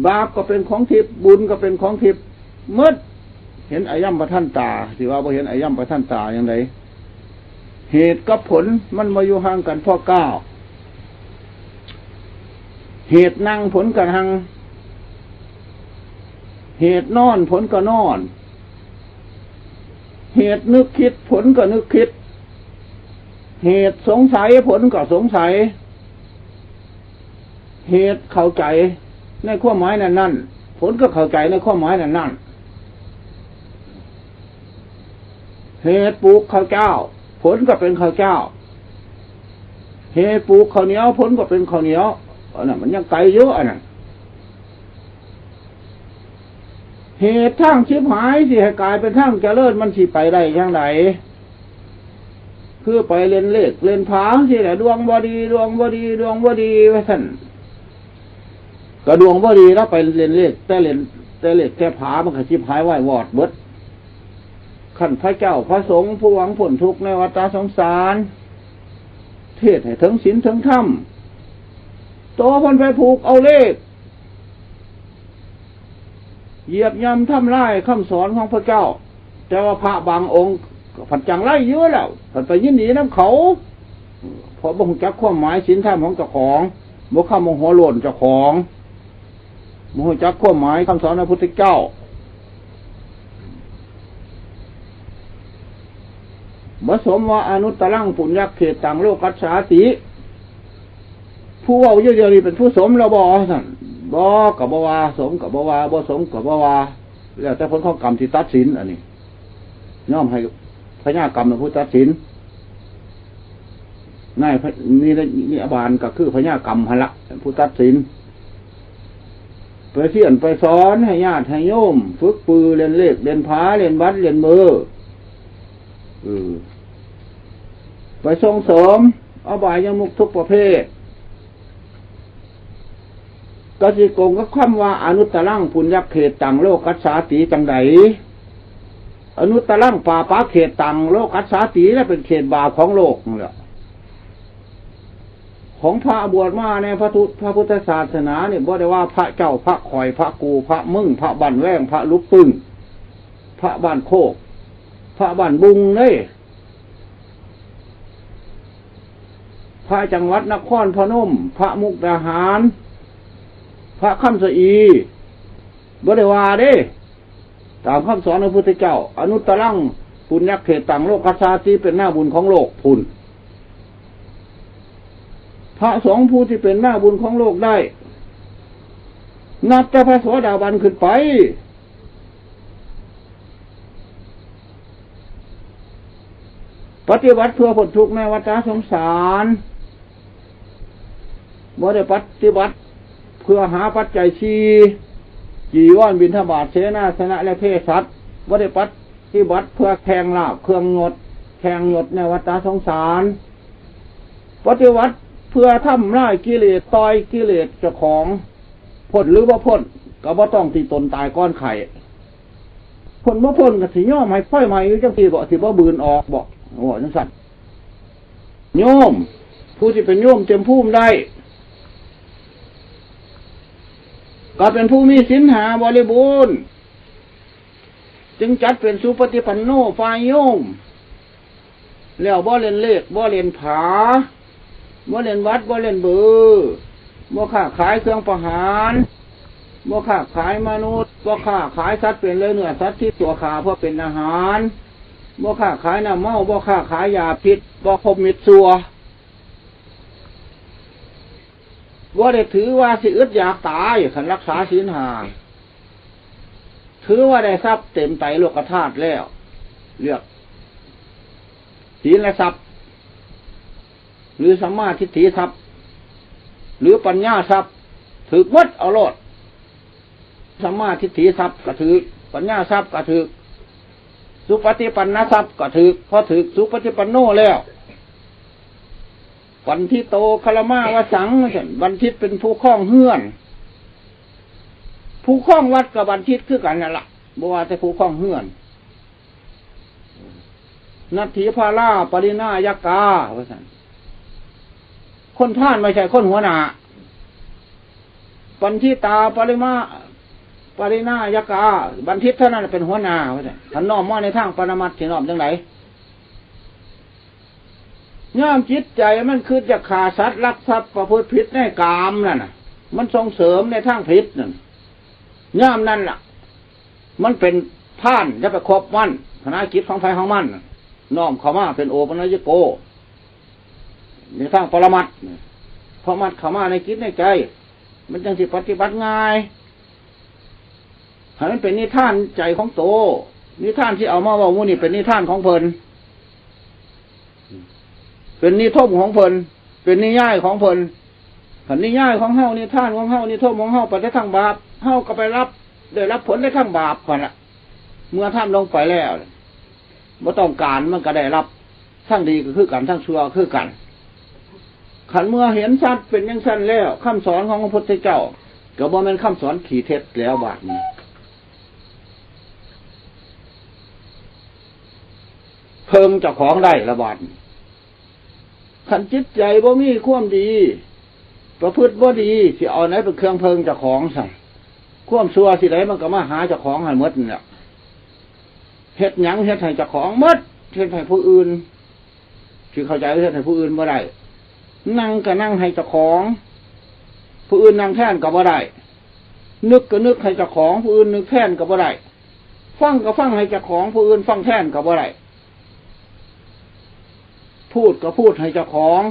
ບາບກໍເປັນຂອງທິບ, ບຸນກໍເປັນຂອງທິບໝົດ. ເຫັນອາຍັມປະທັນຕາ, ຊິວ່າບໍ່ເຫັນອາຍັມປະທັນຕາຈັ່ງໃດ? ເຫດກັບຜົນມັນບໍ່ຢູ່ຫ່າງກັນພໍກ້າວ. ເຫດນັ່ງ ຜົນກໍນັ່ງ, ເຫດນອນ ຜົນກໍນອນ, ເຫດນຶກຄິດ ຜົນກໍນຶກຄິດ, ເຫດສົງໄສ ຜົນກໍສົງໄສ. ເຫດເຂົ້າໃຈໃນຄວາມໝາຍນັ້ນໆ, ຜົນກໍເຂົ້າໃຈໃນຄວາມໝາຍນັ້ນໆ. ເຫດປູກເຂົ້າເຈົ້າ, ຜົນກໍເປັນເຂົ້າເຈົ້າ. ເຫດປູກເຂົ້າໜຽວ, ຜົນກໍເປັນເຂົ້າໜຽວ. ອັນນັ້ນມັນຍັງໄກຢູ່, ອັນນັ້ນ. ເຫດທາງຊິບຫາຍ ຊິໃຫ້ກາຍເປັນທາງຈະເລີນ, ມັນຊິໄປໄດ້ຈັ່ງໃດ? ຄືໄປຫຼິ້ນເລກຫຼິ້ນຜາຈັ່ງຊີ້ແຫຼະ, ດວງບໍ່ດີ ດວງບໍ່ດີ ດວງບໍ່ດີ ວ່າຊັ້ນ. ກໍດວງບໍ່ດີແລ້ວ, ໄປຫຼິ້ນເລກ ແຕ່ຫຼິ້ນ ແຕ່ເລກແຕ່ຜາ ມັນກໍຊິບຫາຍວາຍວອດເບິດ. ຄັນພະເຈົ້າພະສົງ ຜູ້ຫວັງພົ້ນທຸກໃນວັດຕະສົງສານ ເທດໃຫ້ເຖິງສິນເຖິງທຳ, ໂຕເພິ່ນໄປຜູກເອົາເລກ ຢຽບຍ່ຳທຳລາຍຄຳສອນຂອງພະເຈົ້າ, ແຕ່ວ່າພະບາງອົງກໍພັດຈັ່ງໄລຢູ່ແລ້ວ, ພັດໄປຍິນດີນຳເຂົາ, ເພາະບໍ່ຮູ້ຈັກຄວາມໝາຍສິນທຳຂອງເຈົ້າຂອງ, ບໍ່ຄຳບໍ່ຫົວໂລ້ນເຈົ້າຂອງ, ບໍ່ຮູ້ຈັກຄວາມໝາຍຄຳສອນຂອງພະພຸດທະເຈົ້າ. ບໍ່ສົມວ່າອະນຸດຕະລັງປຸນຍັກເຂດຕັງໂລກັດສາຕິ. ຜູ້ເວົ້າຢູ່ດຽວນີ້ເປັນຜູ້ສົມແລ້ວບໍ່? ຊັ້ນ ບໍ່ກໍບໍ່ວ່າ, ສົມກໍບໍ່ວ່າ, ບໍ່ສົມກໍບໍ່ວ່າ, ແລ້ວແຕ່ຜົນຂອງກຳທີ່ຕັດສິນ. ອັນນີ້ຍອມໃຫ້ພະຍາກຳເປັນຜູ້ຕັດສິນ. ນາຍພະ ນິ ນິອາບານກໍຄືພະຍາກຳຫັ້ນລະ ເປັນຜູ້ຕັດສິນ. ໄປສຽນໄປສອນໃຫ້ຍາດໃຫ້ໂຍມຝຶກປືເລ່ນເລກເລ່ນຜາ ເລ່ນບັດເລ່ນເບີ. ເອີ ໄປສົ່ງເສີມອະບາຍຍະມຸກທຸກປະເພດ. ກໍຊິກົງກັບຄຳວ່າ ອະນຸດຕະລັງ ປຸນຍັກເຂດຕັງ ໂລກັດສາຕິ ຈັ່ງໃດ? ອະນຸດຕະລັງ ປາປະເຂດຕັງ ໂລກັດສາຕິ ແລະ ເປັນເຂດບາບຂອງໂລກນັ້ນແຫຼະ. ຂອງພະບວດມາໃນພະທຸ ພະພຸດທະສາສະໜານີ້ ບໍ່ໄດ້ວ່າພະເຈົ້າ ພະຂ້ອຍ ພະກູ ພະມຶງ ພະບ້ານແວງ ພະຫຼຸບປຶງ ພະບ້ານໂຄກ ພະບ້ານບຸງເດ້. ພະຈັງຫວັດນະຄອນພະນົມ ພະມຸກດາຫານ ພະຄຳສະອີ ບໍ່ໄດ້ວ່າເດ້. ຕາມຄຳສອນຂອງພະພຸດທະເຈົ້າ ອະນຸດຕະລັງ ປັນຍັກເຂດຕັງໂລກັດຊາຕິ ເປັນໜ້າບຸນຂອງໂລກພຸ້ນ. ພະສົງຜູ້ທີ່ເປັນໜ້າບຸນຂອງໂລກໄດ້ ນັບແຕ່ພະໂສດາບັນຂຶ້ນໄປ ປະຕິບັດເພື່ອພົ້ນທຸກໃນວັດຕະສົງສານ. ບໍ່ໄດ້ປະຕິບັດເພື່ອຫາປັດໄຈສີ່ ຈີວອນ ບິນທະບາດ ເສນາສະນະ ແລະ ເພສັດ. ບໍ່ໄດ້ປະຕິບັດເພື່ອແຂ່ງລາບເຄື່ອງຍົດ ແຂ່ງຍົດໃນວັດຕະສົງສານ. ປະຕິບັດເພື່ອທຳລາຍກິເລດ ຕ່ອຍກິເລດເຈົ້າຂອງ. ພົ້ນຫຼືບໍ່ພົ້ນ ກໍບໍ່ຕ້ອງຕິຕົນຕາຍກ່ອນໄຂ້. ພົ້ນບໍ່ພົ້ນກໍຊິຍອມໃຫ້ໄຟໄໝ້ຢູ່ຈັ່ງຊີ້ບໍ? ຊິບໍ່ບືນອອກບໍ? ເວົ້າຈັ່ງຊັ້ນ. ໂຍມ ຜູ້ທີ່ເປັນໂຍມເຕັມພູມໄດ້ ກໍເປັນຜູ້ມີສິນຫ້າບໍລິບູນ ຈຶ່ງຈັດເປັນສຸປະຕິປັນໂນຝ່າຍໂຍມ. ແລ້ວບໍ່ຫຼິ້ນເລກ ບໍ່ຫຼິ້ນຜາ ບໍ່ຫຼິ້ນວັດ ບໍ່ຫຼິ້ນເບີ ບໍ່ຄ້າຂາຍເຄື່ອງປະຫານ ບໍ່ຄ້າຂາຍມະນຸດ ບໍ່ຄ້າຂາຍສັດເປັນເຫຼືອເນື້ອສັດທີ່ຕົວຂ້າເພື່ອເປັນອາຫານ ບໍ່ຄ້າຂາຍນ້ຳເມົາ ບໍ່ຄ້າຂາຍຢາພິດ ບໍ່ຄົບມິດຊົ່ວ. ບໍ່ໄດ້ຖືວ່າຊິອຶດຢາກຕາຍ ຄັນຮັກສາສິນຫ້າ ຖືວ່າໄດ້ຊັບເຕັມໄຕໂລກະທາດແລ້ວ. ເລືອກ ສີນລະຊັບ ຫຼື ສຳມາທິດຖິຊັບ ຫຼື ປັນຍາຊັບ ຖືກໝົດເອົາໂລດ. ສຳມາທິດຖິຊັບກໍຖືກ ປັນຍາຊັບກໍຖືກ ສຸປະຕິປັນນະຊັບກໍຖືກ. ພໍຖືກສຸປະຕິປັນໂນແລ້ວ ບັນທິດໂຕຄາລະມາວະສັງ ວ່າຊັ້ນ ບັນທິດເປັນຜູ້ຄອງເຮືອນ. ຜູ້ຄອງວັດກໍບັນທິດຄືກັນນັ້ນລະ ບໍ່ວ່າແຕ່ຜູ້ຄອງເຮືອນ. ນັດຖິພາລາປະລິນາຍະກາ ວ່າຊັ້ນ ຄົນພານບໍ່ໃຊ່ຄົນຫົວໜ້າ. ບັນທິດຕາປະລິມາ ປະລິນາຍະກາ ບັນທິດເທົ່ານັ້ນເປັນຫົວໜ້າ ວ່າຊັ້ນ. ຄັນນ້ອມມາໃນທາງປະລະມັດ ຊິນ້ອມຈັ່ງໃດ? ຍາມຈິດໃຈມັນຄິດຢາກຂ້າສັດ ລັກຊັບ ປະພຶດຜິດໃນກາມນັ້ນນະ ມັນສົ່ງເສີມໃນທາງຜິດນັ້ນ ຍາມນັ້ນລະ ມັນເປັນພານ ຢ່າໄປຄົບມັນ ຄະນະກິດຂອງໃຜຂອງມັນ ນ້ອມເຂົ້າມາເປັນໂອປະນະຍິໂກ ໃນທາງປະລະມັດ. ເພາະມັນເຂົ້າມາໃນຈິດໃນໃຈ ມັນຈັ່ງຊິປະຕິບັດງ່າຍ ໃຫ້ມັນເປັນນິທານໃຈຂອງໂຕ. ນິທານທີ່ເອົາມາເວົ້າມື້ນີ້ເປັນນິທານຂອງເພິ່ນ ເປັນນິທົມຂອງເພິ່ນ ເປັນນິຍາຍຂອງເພິ່ນ. ຄັນນິຍາຍຂອງເຮົາ ນິທານຂອງເຮົາ ນິທົມຂອງເຮົາ ໄປແຕ່ທາງບາບ ເຮົາກໍໄປຮັບ ໄດ້ຮັບຜົນແຕ່ທາງບາບຫັ້ນລະ. ເມື່ອທຳລົງໄປແລ້ວ ບໍ່ຕ້ອງການ ມັນກໍໄດ້ຮັບ ທັງດີກໍຄືກັນ ທັງຊົ່ວກໍຄືກັນ. ຄັນເມື່ອເຫັນຊັດເປັນຈັ່ງຊັ້ນແລ້ວ ຄຳສອນຂອງພະພຸດທະເຈົ້າ ກໍບໍ່ແມ່ນຄຳສອນຂີ້ເທັດແລ້ວບາດນີ້. ເພິ່ງເຈົ້າຂອງໄດ້ລະບາດນີ້. ຄັນຈິດໃຈບໍ່ມີຄວາມດີ ປະພຶດບໍ່ດີ ຊິເອົາໃດເປັນເຄື່ອງເພິ່ງເຈົ້າຂອງຊັ້ນ? ຄວາມຊົ່ວຊິໃດມັນກໍມາຫາເຈົ້າຂອງໃຫ້ໝົດນັ້ນແຫຼະ. ເຮັດຫຍັງເຮັດໃຫ້ເຈົ້າຂອງໝົດ ເຮັດໃຫ້ຜູ້ອື່ນ ຊິເຂົ້າໃຈ ເຮັດໃຫ້ຜູ້ອື່ນບໍ່ໄດ້. ນັ່ງກໍນັ່ງໃຫ້ເຈົ້າຂອງ ຜູ້ອື່ນນັ່ງແທນກໍບໍ່ໄດ້. ນຶກກໍນຶກໃຫ້ເຈົ້າຂອງ ຜູ້ອື່ນນຶກແທນກໍບໍ່ໄດ້. ຟັງກໍຟັງໃຫ້ເຈົ້າຂອງ ຜູ້ອື່ນຟັງແທນກໍບໍ່ໄດ້. ພູດກໍພູດໃຫ້ເຈົ້າຂອງ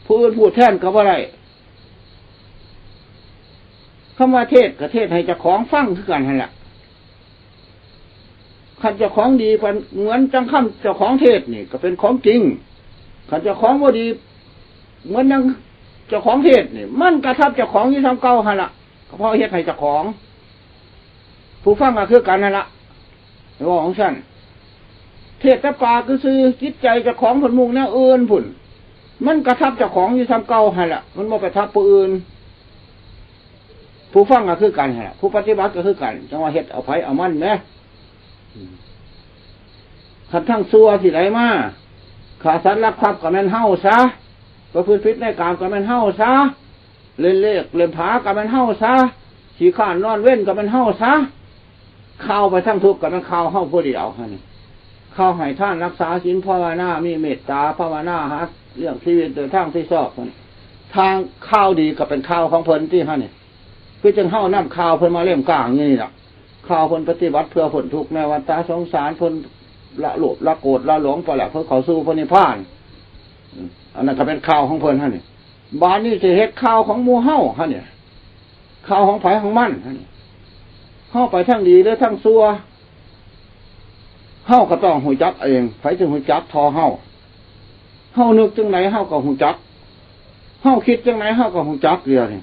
ຜູ້ອື່ນພູດແທນກໍບໍ່ໄດ້. ຄຳວ່າເທດກໍເທດໃຫ້ເຈົ້າຂອງຟັງຄືກັນຫັ້ນລະ. ຄັນເຈົ້າຂອງດີປານ ເໝືອນຈັ່ງຄຳເຈົ້າຂອງເທດນີ້ກໍເປັນຂອງຈິງ. ຄັນເຈົ້າຂອງບໍ່ດີເໝືອນຢ່າງເຈົ້າຂອງເທດນີ້ ມັນກະທັບເຈົ້າຂອງຢູ່ສ່ຳເກົ່າຫັ້ນລະ. ກໍເພາະເຮັດໃຫ້ເຈົ້າຂອງ ຜູ້ຟັງກໍຄືກັນນັ້ນລະ ເວົ້າຈັ່ງຊັ້ນ. ເທດແຕ່ປາກຊື່ໆ ຈິດໃຈເຈົ້າຂອງເພິ່ນມຸ່ງແນວອື່ນພຸ້ນ ມັນກະທັບເຈົ້າຂອງຢູ່ສ່ຳເກົ່າຫັ້ນລະ ມັນບໍ່ໄປທັບຜູ້ອື່ນ. ຜູ້ຟັງກໍຄືກັນຫັ້ນລະ ຜູ້ປະຕິບັດກໍຄືກັນ ຈັ່ງວ່າເຮັດເອົາໃຜເອົາມັນແໝ. ຄັນທາງຊົ່ວຊິໄດ້ມາ ຂ້າສັດລັກຊັບກໍແມ່ນເຮົາຊະ ປະພຶດຜິດໃນກາມກໍແມ່ນເຮົາຊະ ເລ່ນເລກເລ່ນຜາກໍແມ່ນເຮົາຊະ ຂີ້ຄ້ານນອນເວັນກໍແມ່ນເຮົາຊະ. ຂ່າວໄປທາງທຸກກໍແມ່ນຂ່າວເຮົາຜູ້ດຽວຫັ້ນນີ້. ຂ່າວໃຫ້ທານ ຮັກສາສິນ ພາວະນາ ມີເມດຕາ ພາວະນາ ຫາລ້ຽງຊີວິດໂດຍທາງທີ່ຊອບຫັ້ນ. ທາງຂ່າວດີກໍເປັນຂ່າວຂອງເພິ່ນຕິຫັ້ນນີ້. ຄືຈັ່ງເຮົານຳຂ່າວເພິ່ນມາເຫຼັ້ມກ້າງຢູ່ນີ້ລະ. ຂ່າວເພິ່ນປະຕິບັດເພື່ອພົ້ນທຸກໃນວັດຕະສົງສານ ເພິ່ນ ລະໂລບ ລະໂກດ ລະຫຼົງໄປແລ້ວ ເພິ່ນເຂົ້າສູ່ພະນິບພານ. ອືມ ອັນນັ້ນກໍເປັນຂ່າວຂອງເພິ່ນຫັ້ນນີ້. ບາດນີ້ຊິເຮັດຂ່າວຂອງໝູ່ເຮົາຫັ້ນນີ້ ຂ່າວຂອງໃຜຂອງມັນຫັ້ນນີ້. ເຮົາໄປທາງດີຫຼືທາງຊົ່ວ ເຮົາກໍຕ້ອງຮູ້ຈັກເອງ. ໃຜຊິຮູ້ຈັກທໍ່ເຮົາ? ເຮົານຶກຈັ່ງໃດເຮົາກໍຮູ້ຈັກ, ເຮົາຄິດຈັ່ງໃດເຮົາກໍຮູ້ຈັກ. ດຽວນີ້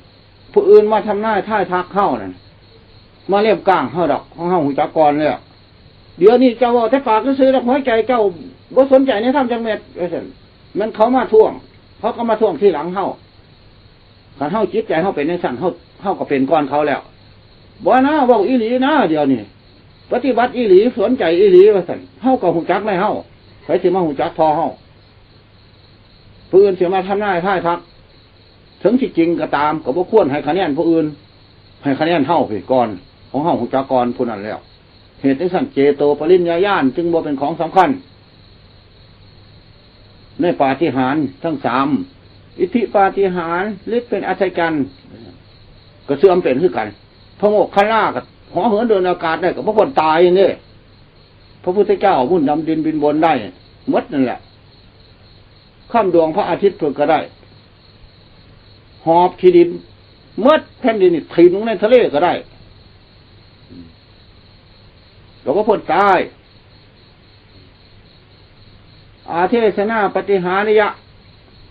ຜູ້ອື່ນມາທຳນາຍທາຍທັກເຮົານັ້ນ ມາເລັບກ້າງເຮົາດອກ, ຂອງເຮົາຮູ້ຈັກກ່ອນແລ້ວ. ດຽວນີ້ເຈົ້າເວົ້າແຕ່ປາກຊື່ໆດອກ, ຫົວໃຈເຈົ້າບໍ່ສົນໃຈໃນທຳຈັກເມັດ ວ່າຊັ້ນ. ແມ່ນເຂົາມາທວງ, ເຂົາກໍມາທວງທີຫຼັງເຮົາ. ຄັນເຮົາຈິດໃຈເຮົາເປັນຈັ່ງຊັ້ນ ເຮົາ ເຮົາກໍເປັນກ່ອນເຂົາແລ້ວ. ບໍ່ນາ ເວົ້າອີ່ຫຼີນາ ດຽວນີ້ປະຕິບັດອີ່ຫຼີ ສົນໃຈອີ່ຫຼີ ວ່າຊັ້ນ. ເຮົາກໍຮູ້ຈັກໃນເຮົາ, ໃຜຊິມາຮູ້ຈັກທໍ່ເຮົາ? ຜູ້ອື່ນຊິມາທຳນາຍທາຍທັກ ເຖິງຊິຈິງກໍຕາມ ກໍບໍ່ຄວນໃຫ້ຄະແນນຜູ້ອື່ນ, ໃຫ້ຄະແນນເຮົາພີ້ກ່ອນ, ຂອງເຮົາຮູ້ຈັກກ່ອນຜູ້ນັ້ນແລ້ວ. ເຫດຈັ່ງຊັ້ນ ເຈໂຕປະລິນຍາຍານຈຶ່ງບໍ່ເປັນຂອງສຳຄັນ. ໃນປາຕິຫານທັງສາມ ອິດທິປາຕິຫານ ລິດເປັນອັດສະຈັນ ກໍເສື່ອມເປັນຄືກັນ. ພະໂມກຄັນລາກໍເຫາະເຫີນເດີນອາກາດໄດ້ ກໍບໍ່ພົ້ນຕາຍນີ້. ພະພຸດທະເຈົ້າບຸນດຳດິນບິນບົນໄດ້ໝົດນັ້ນແຫຼະ. ຄຳດວງພະອາທິດເພິ່ນກໍໄດ້ ຫອບຂີ້ດິນໝົດແຜ່ນດິນນີ້ ຖິ້ມລົງໃນທະເລກໍໄດ້ ກໍບໍ່ພົ້ນຕາຍ. ອາເທສະນາປະຕິຫານິຍະ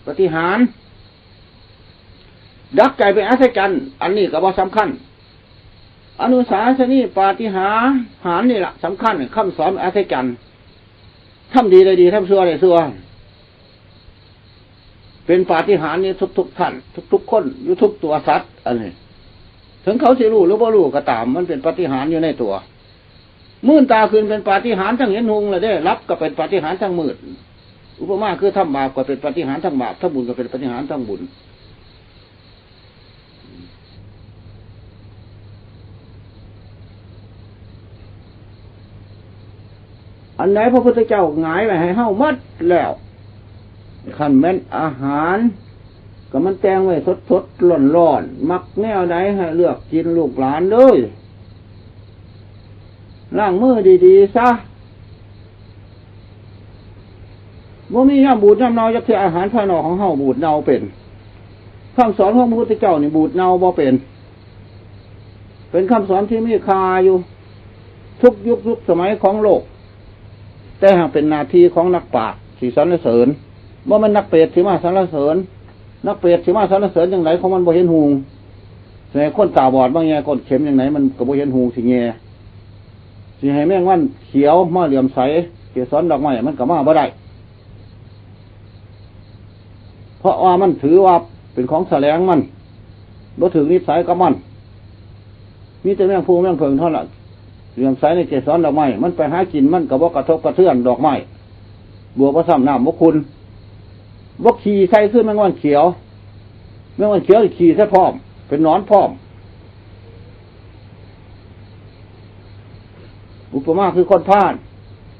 ປະຕິຫານ ດັກໃຈເປັນອັດສະຈັນ ອັນນີ້ກໍບໍ່ສຳຄັນ. ອະນຸສາສະນີປາຕິຫານນີ້ລະສຳຄັນ, ຄຳສອນອັດສະຈັນ ທຳດີໄດ້ດີ ທຳຊົ່ວໄດ້ຊົ່ວ ເປັນປາຕິຫານຢູ່ທຸກໆທ່ານ ທຸກໆຄົນ ຢູ່ທຸກຕົວສັດ. ອັນນີ້ເຖິງເຂົາຊິຮູ້ຫຼືບໍ່ຮູ້ກໍຕາມ ມັນເປັນປາຕິຫານຢູ່ໃນຕົວ. ມື່ນຕາຂຶ້ນເປັນປາຕິຫານທັງເຫັນຮຸ່ງແລ້ວເດ້, ຫຼັບກໍເປັນປາຕິຫານທັງມືດ. ອຸປະມາຄືທຳບາບກໍເປັນປາຕິຫານທັງບາບ, ທຳບຸນກໍເປັນປາຕິຫານທັງບຸນ. ອັນໃດພະພຸດທະເຈົ້າຫງາຍໄວ້ໃຫ້ເຮົາໝົດແລ້ວ, ຄັນແມ່ນອາຫານ ກໍມັນແຕ່ງໄວ້ສົດໆຮ້ອນໆ, ມັກແນວໃດໃຫ້ເລືອກກິນລູກຫຼານເດີ. ລ້າງມືດີໆຊະ. ບໍ່ມີຍາມບູດຍາມເນົ່າຈັກເທື່ອ, ອາຫານພາຍນອກຂອງເຮົາບູດເນົ່າເປັນ. ຄຳສອນຂອງພະພຸດທະເຈົ້ານີ້ບູດເນົ່າບໍ່ເປັນ, ເປັນຄຳສອນທີ່ມີຄ່າຢູ່ທຸກຍຸກທຸກສະໄໝຂອງໂລກ, ແຕ່ຫາກເປັນໜ້າທີ່ຂອງນັກປາດຊິສັນລະເສີນ, ບໍ່ແມ່ນນັກເປດຊິມາສັນລະເສີນ. ນັກເປດຊິມາສັນລະເສີນຈັ່ງໃດ ຂອງມັນບໍ່ເຫັນຮຸ່ງ. ຊິໃຫ້ຄົນຕາບອດມາແຍ່ກົ້ນເຂັມຈັ່ງໃດ ມັນກໍບໍ່ເຫັນຮຸ່ງຊິແຍ່. ຊິໃຫ້ແມງວັນຂຽວມາເຫຼື້ອມໃສເກສອນດອກໄມ້ ມັນກໍມາບໍ່ໄດ້, ເພາະວ່າມັນຖືວ່າເປັນຂອງສະແຫຼງມັນ, ບໍ່ຖືກນິໄສກັບມັນ. ມີແຕ່ແມງພູແມງເຜິ້ງເທົ່ານັ້ນ ເຫຼື້ອມໃສໃນເກສອນດອກໄມ້, ມັນໄປຫາກິນ ມັນກໍບໍ່ກະທົບກະເທືອນດອກໄມ້. ບົວບໍ່ຊ້ຳນ້ຳບໍ່ຂຸ່ນ, ບໍ່ຂີ້ໃສ່ຄືແມງວັນຂຽວ. ແມງວັນຂຽວນີ້ຂີ້ໃສ່ພ້ອມ, ເປັນໜອນພ້ອມ. ອຸປະມາຄືຄົນພານ,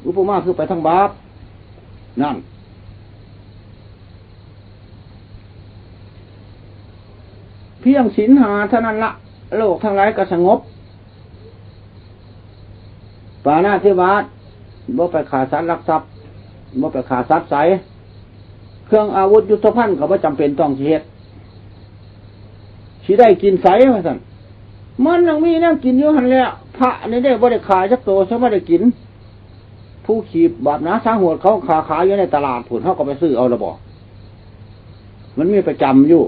ອຸປະມາຄືໄປທາງບາບ. ນັ້ນ ພຽງສິນຫ້າເທົ່ານັ້ນລະ ໂລກທັງຫຼາຍກໍສະຫງົບ. ປານາທິບາດ, ບໍ່ໄປຂ້າສັດລັກຊັບ, ບໍ່ໄປຂ້າສັດໃສ. ເຄື່ອງອາວຸດຍຸດໂທພັນກໍບໍ່ຈຳເປັນຕ້ອງຊິເຮັດ, ຊິໄດ້ກິນໃສວ່າຊັ້ນ. ມັນຍັງມີແນວກິນຢູ່ຫັ້ນແຫຼະ, ພະນີ້ເດ້ບໍ່ໄດ້ຂ້າຈັກໂຕ ສະມາໄດ້ກິນ. ຜູ້ຂີ້ບາບໜາສາໂຫດເຂົາຄ້າຂາຍຢູ່ໃນຕະຫຼາດພຸ້ນ, ເຮົາກໍໄປຊື້ເອົາລະບໍ? ມັນມີປະຈຳຢູ່.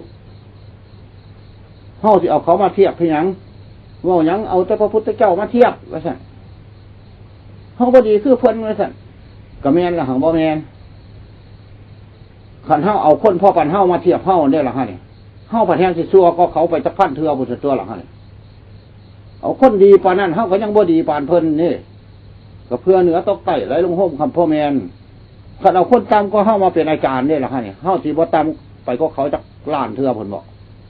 ເຮົາຊິເອົາເຂົາມາທຽບເຮັດຫຍັງ? ເວົ້າຫຍັງ ເອົາແຕ່ພະພຸດທະເຈົ້າມາທຽບວ່າຊັ້ນ. ເຮົາບໍ່ດີຄືເພິ່ນວ່າຊັ້ນ. ກໍແມ່ນລະ ຫາກບໍ່ແມ່ນ. ຄັນເຮົາເອົາຄົນພໍປານເຮົາມາທຽບເຮົາເດ້ລະຫັ້ນນີ້, ເຮົາພັດແຮ່ງຊິຊົ່ວກວ່າເຂົາໄປຈັກພັນເທື່ອພຸ້ນຕົວະລະຫັ້ນນີ້. ເອົາຄົນດີປານນັ້ນ ເຮົາກໍຍັງບໍ່ດີປານເພິ່ນເດ້. ກໍເພື່ອເໜືອຕົກໃຕ້ ໄຫຼລົງໂຮມຄຳພໍ່ແມ່ນ. ຄັນເອົາຄົນຕ່ຳກວ່າເຮົາມາເປັນອາຈານເດ້ລະຫັ້ນນີ້, ເຮົາຊິບໍ່ຕ່ຳໄປກວ່າເຂົາຈັກລ້ານເທື່ອພຸ້ນບໍ?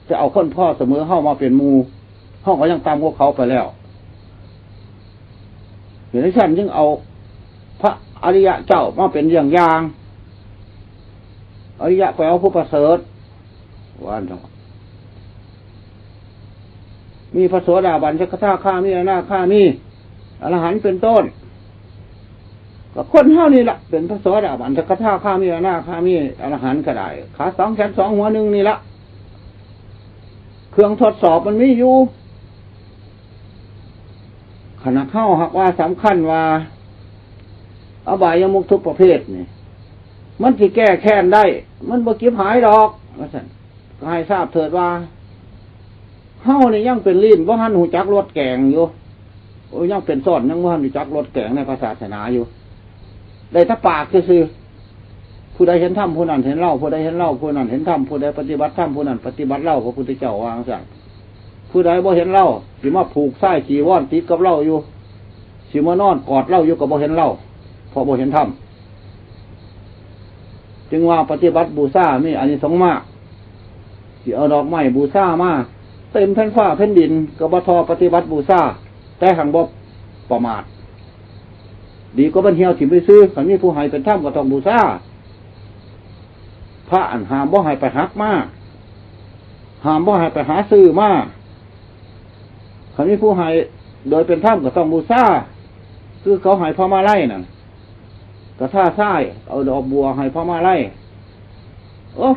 ຈະເອົາຄົນພໍສະເໝີເຮົາມາເປັນໝູ່, ເຮົາກໍຍັງຕ່ຳກວ່າເຂົາໄປແລ້ວ. ເປັນຈັ່ງຊັ້ນຈຶ່ງເອົາພະອະລິຍະເຈົ້າມາເປັນເຢ້ຽງຢ່າງ. ອະລິຍະແປວ່າຜູ້ປະເສີດ ວ່າຊັ້ນເຖາະ. ມີພະໂສດາບັນ, ສະກິດາຄາມີ, ອະນາຄາມີ, ອະລະຫັນເປັນຕົ້ນ. ກໍຄົນເຮົານີ້ລະ ເປັນພະໂສດາບັນ ສະກະທາຄາມີ ອະນາຄາມີ ອະລະຫັນກໍໄດ້ ຂາສອງແຂນສອງຫົວໜຶ່ງນີ້ລະ ເຄື່ອງທົດສອບມັນມີຢູ່. ຄັນຫາກເຮົາຫາກວ່າສຳຄັນວ່າ ອະບາຍະມຸກທຸກປະເພດນີ້ ມັນຊິແກ້ແຄ້ນໄດ້ ມັນບໍ່ເຈັບຫາຍດອກ ວ່າຊັ້ນ. ກໍໃຫ້ຊາບເຖີດວ່າ ເຮົານີ້ຍັງເປັນລີ້ນ ບໍ່ທັນຮູ້ຈັກລົດແກງຢູ່ ໂອ້ ຍັງເປັນຊ້ອນ ຍັງບໍ່ທັນຮູ້ຈັກລົດແກງໃນພະສາສະໜາຢູ່ ໄດ້ແຕ່ປາກຊື່ໆ. ຜູ້ໃດເຫັນທຳ ຜູ້ນັ້ນເຫັນລາວ ຜູ້ໃດເຫັນລາວ ຜູ້ນັ້ນເຫັນທຳ ຜູ້ໃດປະຕິບັດທຳ ຜູ້ນັ້ນປະຕິບັດລາວ ພະພຸດທະເຈົ້າວ່າຈັ່ງຊັ້ນ. ຜູ້ໃດບໍ່ເຫັນລາວ ຊິມາຜູກຊາຍຈີວອນຕິດກັບລາວຢູ່ ຊິມານອນກອດລາວຢູ່ ກໍບໍ່ເຫັນລາວ ເພາະບໍ່ເຫັນທຳ. ຈຶ່ງວ່າປະຕິບັດບູຊາມີອານິສົງມາກ ຊິເອົາດອກໄມ້ບູຊາມາເຕັມແຜ່ນຟ້າແຜ່ນດິນ ກໍບໍ່ທໍ່ປະຕິບັດບູຊາ ແຕ່ຮັ່ງບໍ່ປະໝາດ ດີກວ່າມັນຫ່ຽວຖິ້ມໄປຊື່. ຄັນມີຜູ້ໃຫ້ເປັນທຳກໍຕ້ອງບູຊາ. ພະອັນຫ້າມບໍ່ໃຫ້ໄປຫັກມາ ຫ້າມບໍ່ໃຫ້ໄປຫາຊື້ມາ. ຄັນມີຜູ້ໃຫ້ໂດຍເປັນທຳກໍຕ້ອງບູຊາ ຄືເຂົາໃຫ້ພະມາໄລນັ້ນ ກະທາຊາຍ ເອົາດອກບົວໃຫ້ພະມາໄລ. ໂອ້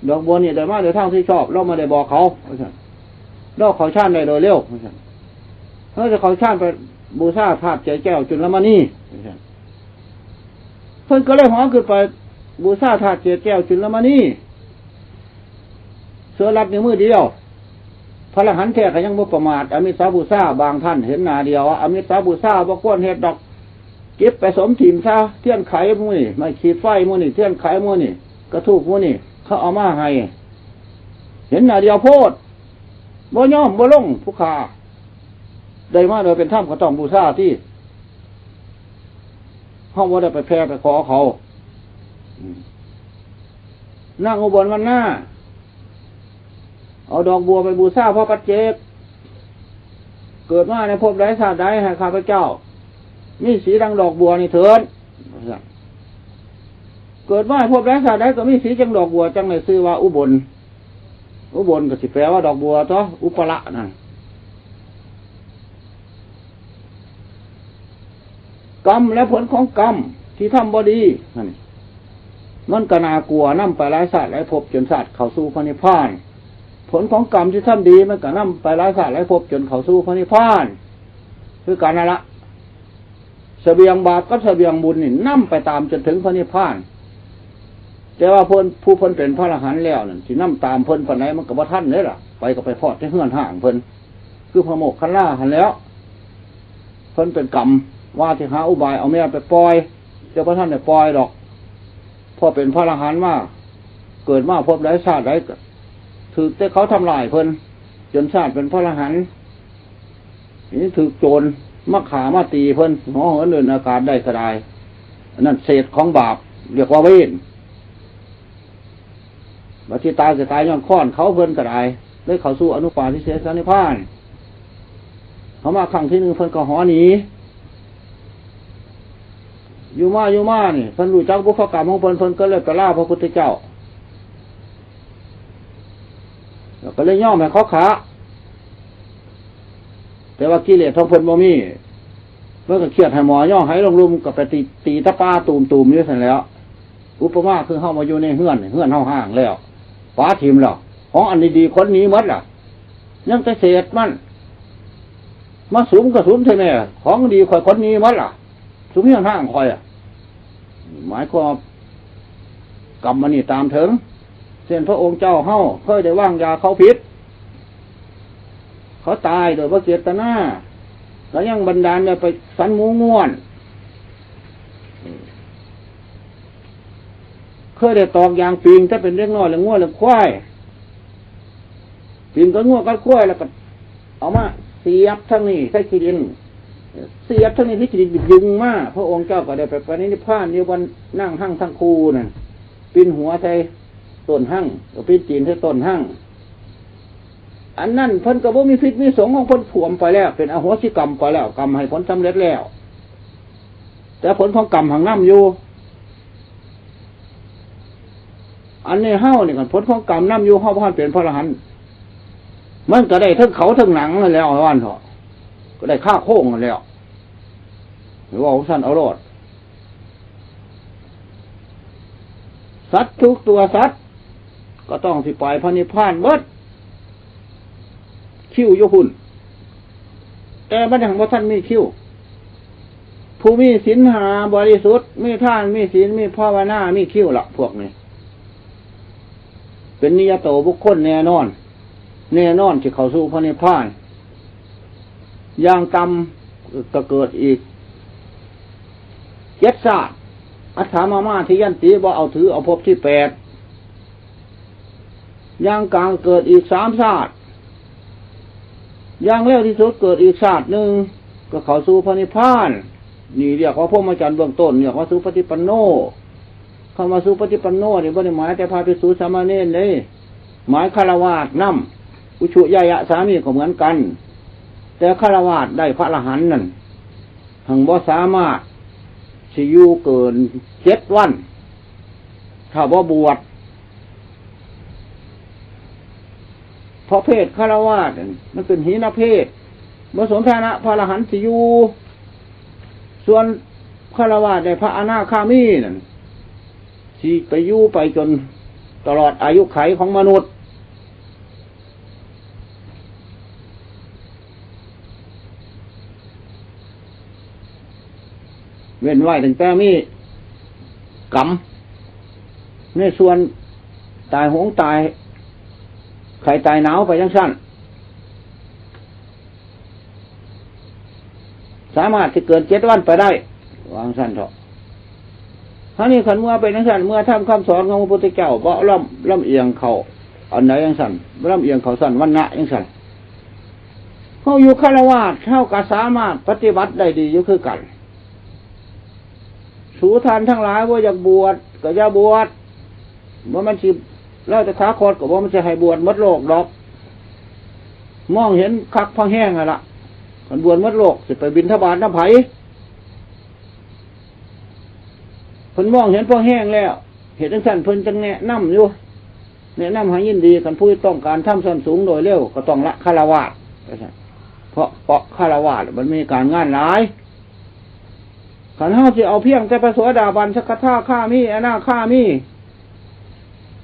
ດອກບົວນີ້ໄດ້ມາໂດຍທາງທີ່ຊອບ ລາວບໍ່ໄດ້ບອກເຂົາ ວ່າຊັ້ນ. ລາວເຂົ້າຊານໄດ້ໂດຍເລັວ ວ່າຊັ້ນ. ເຮົາຈະເຂົ້າຊານໄປບູຊາທາດເຈແກ້ວຈຸນລະມະນີ ວ່າຊັ້ນ. ເພິ່ນກໍເລີຍຫໍຂຶ້ນໄປບູຊາທາດເຈແກ້ວຈຸນລະມະນີ ເສືອລັດນິ້ວມືດຽວ. ພະອະລະຫັນແທ້ກໍຍັງບໍ່ປະໝາດ ອະມິດສາບູຊາ. ບາງທ່ານເຫັນໜ້າດຽວວ່າ ອະມິດສາບູຊາບໍ່ຄວນເຮັດດອກ ເກັບໄປສົມຖິ້ມຊະ. ທຽນໄຂໝູ່ນີ້ ໄມ້ຂີດໄຟໝູ່ນີ້ ທຽນໄຂໝູ່ນີ້ ກະທູບໝູ່ນີ້ ເຂົາເອົາມາໃຫ້ ເຫັນໜ້າດຽວໂພດ ບໍ່ຍອມບໍ່ລົງ. ຜູ້ຂ້າໄດ້ມາໂດຍເປັນທຳກໍຕ້ອງບູຊາຕິ ເຮົາບໍ່ໄດ້ໄປແຜ່ໄປຂໍເຂົາ. ອືມ ນາງອຸບົນວັນນາ ເອົາດອກບົວໄປບູຊາພະປັດເຈກ. ເກີດມາໃນພົບໃດຊາດໃດ ໃຫ້ຂ້າພະເຈົ້າມີສີດັ່ງດອກບົວນີ້ເທີ້ນ ວ່າຊັ້ນ. ເກີດມາພົບໃດຊາດໃດກໍມີສີດັ່ງດອກບົວ ຈັ່ງໄດ້ຊື່ວ່າອຸບົນ. ອຸບົນກໍຊິແປວ່າດອກບົວຕົວະ ອຸປະລະນັ້ນ. ກຳ ແລະ ຜົນຂອງກຳທີ່ທຳບໍ່ດີນັ້ນ ມັນກໍໜ້າກົວ ນຳໄປຫຼາຍຊາດຫຼາຍພົບ ຈົນຊາດເຂົ້າສູ່ພະນິບພານ. ຜົນຂອງກຳທີ່ທຳດີ ມັນກໍນຳໄປຫຼາຍຊາດຫຼາຍພົບ ຈົນເຂົ້າສູ່ພະນິບພານ ຄືກັນນັ້ນລະ. ສະບຽງບາບກັບສະບຽງບຸນນີ້ ນຳໄປຕາມຈົນເຖິງພະນິບພານ. ແຕ່ວ່າເພິ່ນ ຜູ້ເພິ່ນເປັນພະອະລະຫັນແລ້ວນັ້ນ ຊິນຳຕາມເພິ່ນປານໃດ ມັນກໍບໍ່ທັນເດ້ລະ. ໄປກໍໄປພອດແຕ່ເຮືອນຮ້າງເພິ່ນ ຄືພະໂມກຄັນລາຫັ້ນແຫຼ້ວ. ເພິ່ນເປັນກຳ ວ່າຊິຫາອຸບາຍເອົາແມວໄປປ່ອຍ ແຕ່ບໍ່ທັນໄດ້ປ່ອຍດອກ. ພໍເປັນພະອະລະຫັນມາ ເກີດມາພົບໃດຊາດໃດ ກໍຖືກແຕ່ເຂົາທຳລາຍເພິ່ນ ຈົນຊາດເປັນພະອະລະຫັນ. ນີ້ຖືກໂຈນມາຂ້າມາຕີເພິ່ນ ເຫາະເຫີນເດີນອາກາດໄດ້ກໍໄດ້. ອັນນັ້ນເສດຂອງບາບ ຮຽກວ່າເວນ. ບັດຊິຕາຍກໍຕາຍຍ້ອນຄ້ອນເຂົາເພິ່ນກໍໄດ້ ເລີຍເຂົ້າສູ່ອະນຸປາທິເສສະນິບພານ. ເຂົາມາຄັ້ງທີໜຶ່ງ ເພິ່ນກໍຫໍໜີ. ຢູ່ມາຢູ່ມານີ້ ເພິ່ນຮູ້ຈັກບຸບພະກຳຂອງເພິ່ນ ເພິ່ນກໍເລີຍໄປລາພະພຸດທະເຈົ້າ ແລ້ວກໍເລີຍຍອມໃຫ້ເຂົາຂ້າ. ແຕ່ວ່າກິເລດຂອງເພິ່ນບໍ່ມີ ເພິ່ນກໍຄຽດໃຫ້ໝໍຍ້ອງໄຫ້ລົງລຸ່ມ ກໍໄປຕີ ຕີຕາປາຕູມໆຢູ່ຊັ້ນແຫຼ້ວ. ອຸປະມາຄືເຮົາມາຢູ່ໃນເຮືອນ ເຮືອນເຮົາຮ້າງແລ້ວ ປາຖິ້ມແລ້ວ ຂອງອັນດີໆຂົນໜີໝົດລະ ຍັງແຕ່ເສດມັນ. ມາສຸມກໍສຸມແທ້ແມ້ ຂອງດີຂ້ອຍຂົນໜີໝົດລະ ສຸມເຮືອນຮ້າງຂ້ອຍ. ໝາຍຄວາມວ່າ ກຳອັນນີ້ຕາມເຖິງ ເຊັ່ນພະອົງເຈົ້າເຮົາເຄີຍໄດ້ວາງຢາເຂົາຜິດ ເຂົາຕາຍໂດຍບໍ່ເຈດຕະນາ ແລ້ວຍັງບັນດານໃຫ້ໄປສັນໝູງວນ. ເຄີຍໄດ້ຕອກຢາງປີງ ແຕ່ເປັນເດັກນ້ອຍ ລ້ຽງງົວລ້ຽງຄວາຍ ປີງກັດງົວກັດຄວາຍ ແລ້ວກໍເອົາມາສຽບທາງນີ້ໃສ່ຂີ້ດິນ ສຽບທາງນີ້ໃສ່ຂີ້ດິນ ດຶງມາ. ພະອົງເຈົ້າກໍໄດ້ໄປປະນິບພານຢູ່ບ່ອນນາງຮັງທັງຄູ່ນັ້ນ ປິ່ນຫົວໃສ່ຕົ້ນຮັງ ກໍປິ່ນຕີນໃສ່ຕົ້ນຮັງ. ອັນນັ້ນເພິ່ນກໍບໍ່ມີພິດມີສົງຂອງເພິ່ນ ຖ້ວມໄປແລ້ວ ເປັນອະໂຫສິກຳໄປແລ້ວ ກຳໃຫ້ຜົນສຳເລັດແລ້ວ ແຕ່ຜົນຂອງກຳຫັ້ນນຳຢູ່. ອັນນີ້ເຮົານີ້ ຄັນຜົນຂອງກຳນຳຢູ່ ເຮົາບໍ່ທັນເປັນພະອະລະຫັນ ມັນກໍໄດ້ເທິງເຂົາເທິງໜັງນັ້ນແຫຼ້ວ ວ່າຊັ້ນເຖາະ ກໍໄດ້ຄາໂຄງນັ້ນແຫຼ້ວ. ເວົ້າຊັ້ນເອົາໂລດ ສັດທຸກຕົວສັດກໍຕ້ອງຊິໄປພະນິບພານເບິດ ຄິວຢູ່ພຸ້ນ ແຕ່ມັນຍັງບໍ່ທັນມີຄິວ. ຜູ້ມີສິນຫ້າບໍລິສຸດ ມີທານ ມີສິນ ມີພາວະນາ ມີຄິວລະ ພວກນີ້ ເປັນນິຍະໂຕບຸກຄົນແນ່ນອນ ແນ່ນອນທີ່ເຂົ້າສູ່ພະນິບພານ ຢ່າງຕ່ຳກໍເກີດອີກເຈັດຊາດ ອັດຖາມາມາທິຍັນຕິ ບໍ່ເອົາຖືເອົາພົບທີແປດ ຢ່າງກາງເກີດອີກສາມຊາດ ຢ່າງເລັວທີ່ສຸດເກີດອີກຊາດໜຶ່ງ ກໍເຂົ້າສູ່ພະນິບພານ. ນີ້ຮຽກວ່າພົມມະຈັນເບື້ອງຕົ້ນ ຮຽກວ່າສຸປະຕິປັນໂນ. ຄຳວ່າສຸປະຕິປັນໂນນີ້ບໍ່ໄດ້ໝາຍແຕ່ພະພິກຂຸສາມະເນນເດ້ ໝາຍຄາລະວາດນຳ ອຸຊຸຍາຍະສາມີກໍເໝືອນກັນ. ແຕ່ຄາລະວາດໄດ້ພະອະລະຫັນນັ້ນ ຮັ່ງບໍ່ສາມາດຊິຢູ່ເກີນເຈັດວັນ ຖ້າບໍ່ບວດ. ເພາະເພດຄາລະວາດນັ້ນມັນເປັນຫີນະເພດ ບໍ່ສົມຖານະພະອະລະຫັນຊິຢູ່. ສ່ວນຄາລະວາດໄດ້ພະອະນາຄາມີນັ້ນ ຊິໄປຢູ່ໄປຈົນຕະຫຼອດອາຍຸໄຂຂອງມະນຸດ ເວັ້ນໄວ້ຕັ້ງແຕ່ມີກຳ ໃນສ່ວນຕາຍໂຫງຕາຍໄຂ້ຕາຍໜາວໄປຈັ່ງຊັ້ນ ສາມາດຊິເກີນເຈັດວັນໄປໄດ້ ວ່າຈັ່ງຊັ້ນເຖາະ. ຄາວນີ້ຄັນເມື່ອເປັນຈັ່ງຊັ້ນ ເມື່ອທຳຄຳສອນຂອງພະພຸດທະເຈົ້າບໍ່ລຳ ລຳອຽງເຂົ້າອັນໃດຈັ່ງຊັ້ນ ບໍ່ລຳອຽງເຂົ້າຊັ້ນວັນນະຈັ່ງຊັ້ນ ເຮົາຢູ່ຄາລະວາດ ເຮົາກໍສາມາດປະຕິບັດໄດ້ດີຢູ່ຄືກັນ. ສູທ່ານທັງຫຼາຍບໍ່ຢາກບວດກໍຢ່າບວດ ບໍ່ແມ່ນຊິລາວຕະຖາຄົດກໍບໍ່ແມ່ນຊິໃຫ້ບວດໝົດໂລກດອກ. ມອງເຫັນຄັກພໍແຮງຫັ້ນລະ ຄັນບວດໝົດໂລກຊິໄປບິນທະບາດນຳໃຜ? ເພິ່ນມອງເຫັນພໍແຮງແລ້ວ ເຮັດຈັ່ງຊັ້ນເພິ່ນຈັ່ງແນະນຳຢູ່ ແນະນຳໃຫ້ຍິນດີ. ຄັນຜູ້ຕ້ອງການທຳຊັ້ນສູງໂດຍເລັວ ກໍຕ້ອງລະຄາລະວາດ ວ່າຊັ້ນ ເພາະ ເພາະຄາລະວາດມັນມີການງານຫຼາຍ. ຄັນເຮົາຊິເອົາພຽງແຕ່ພະໂສດາບັນ ສະກະທາຄາມີ ອະນາຄາມີ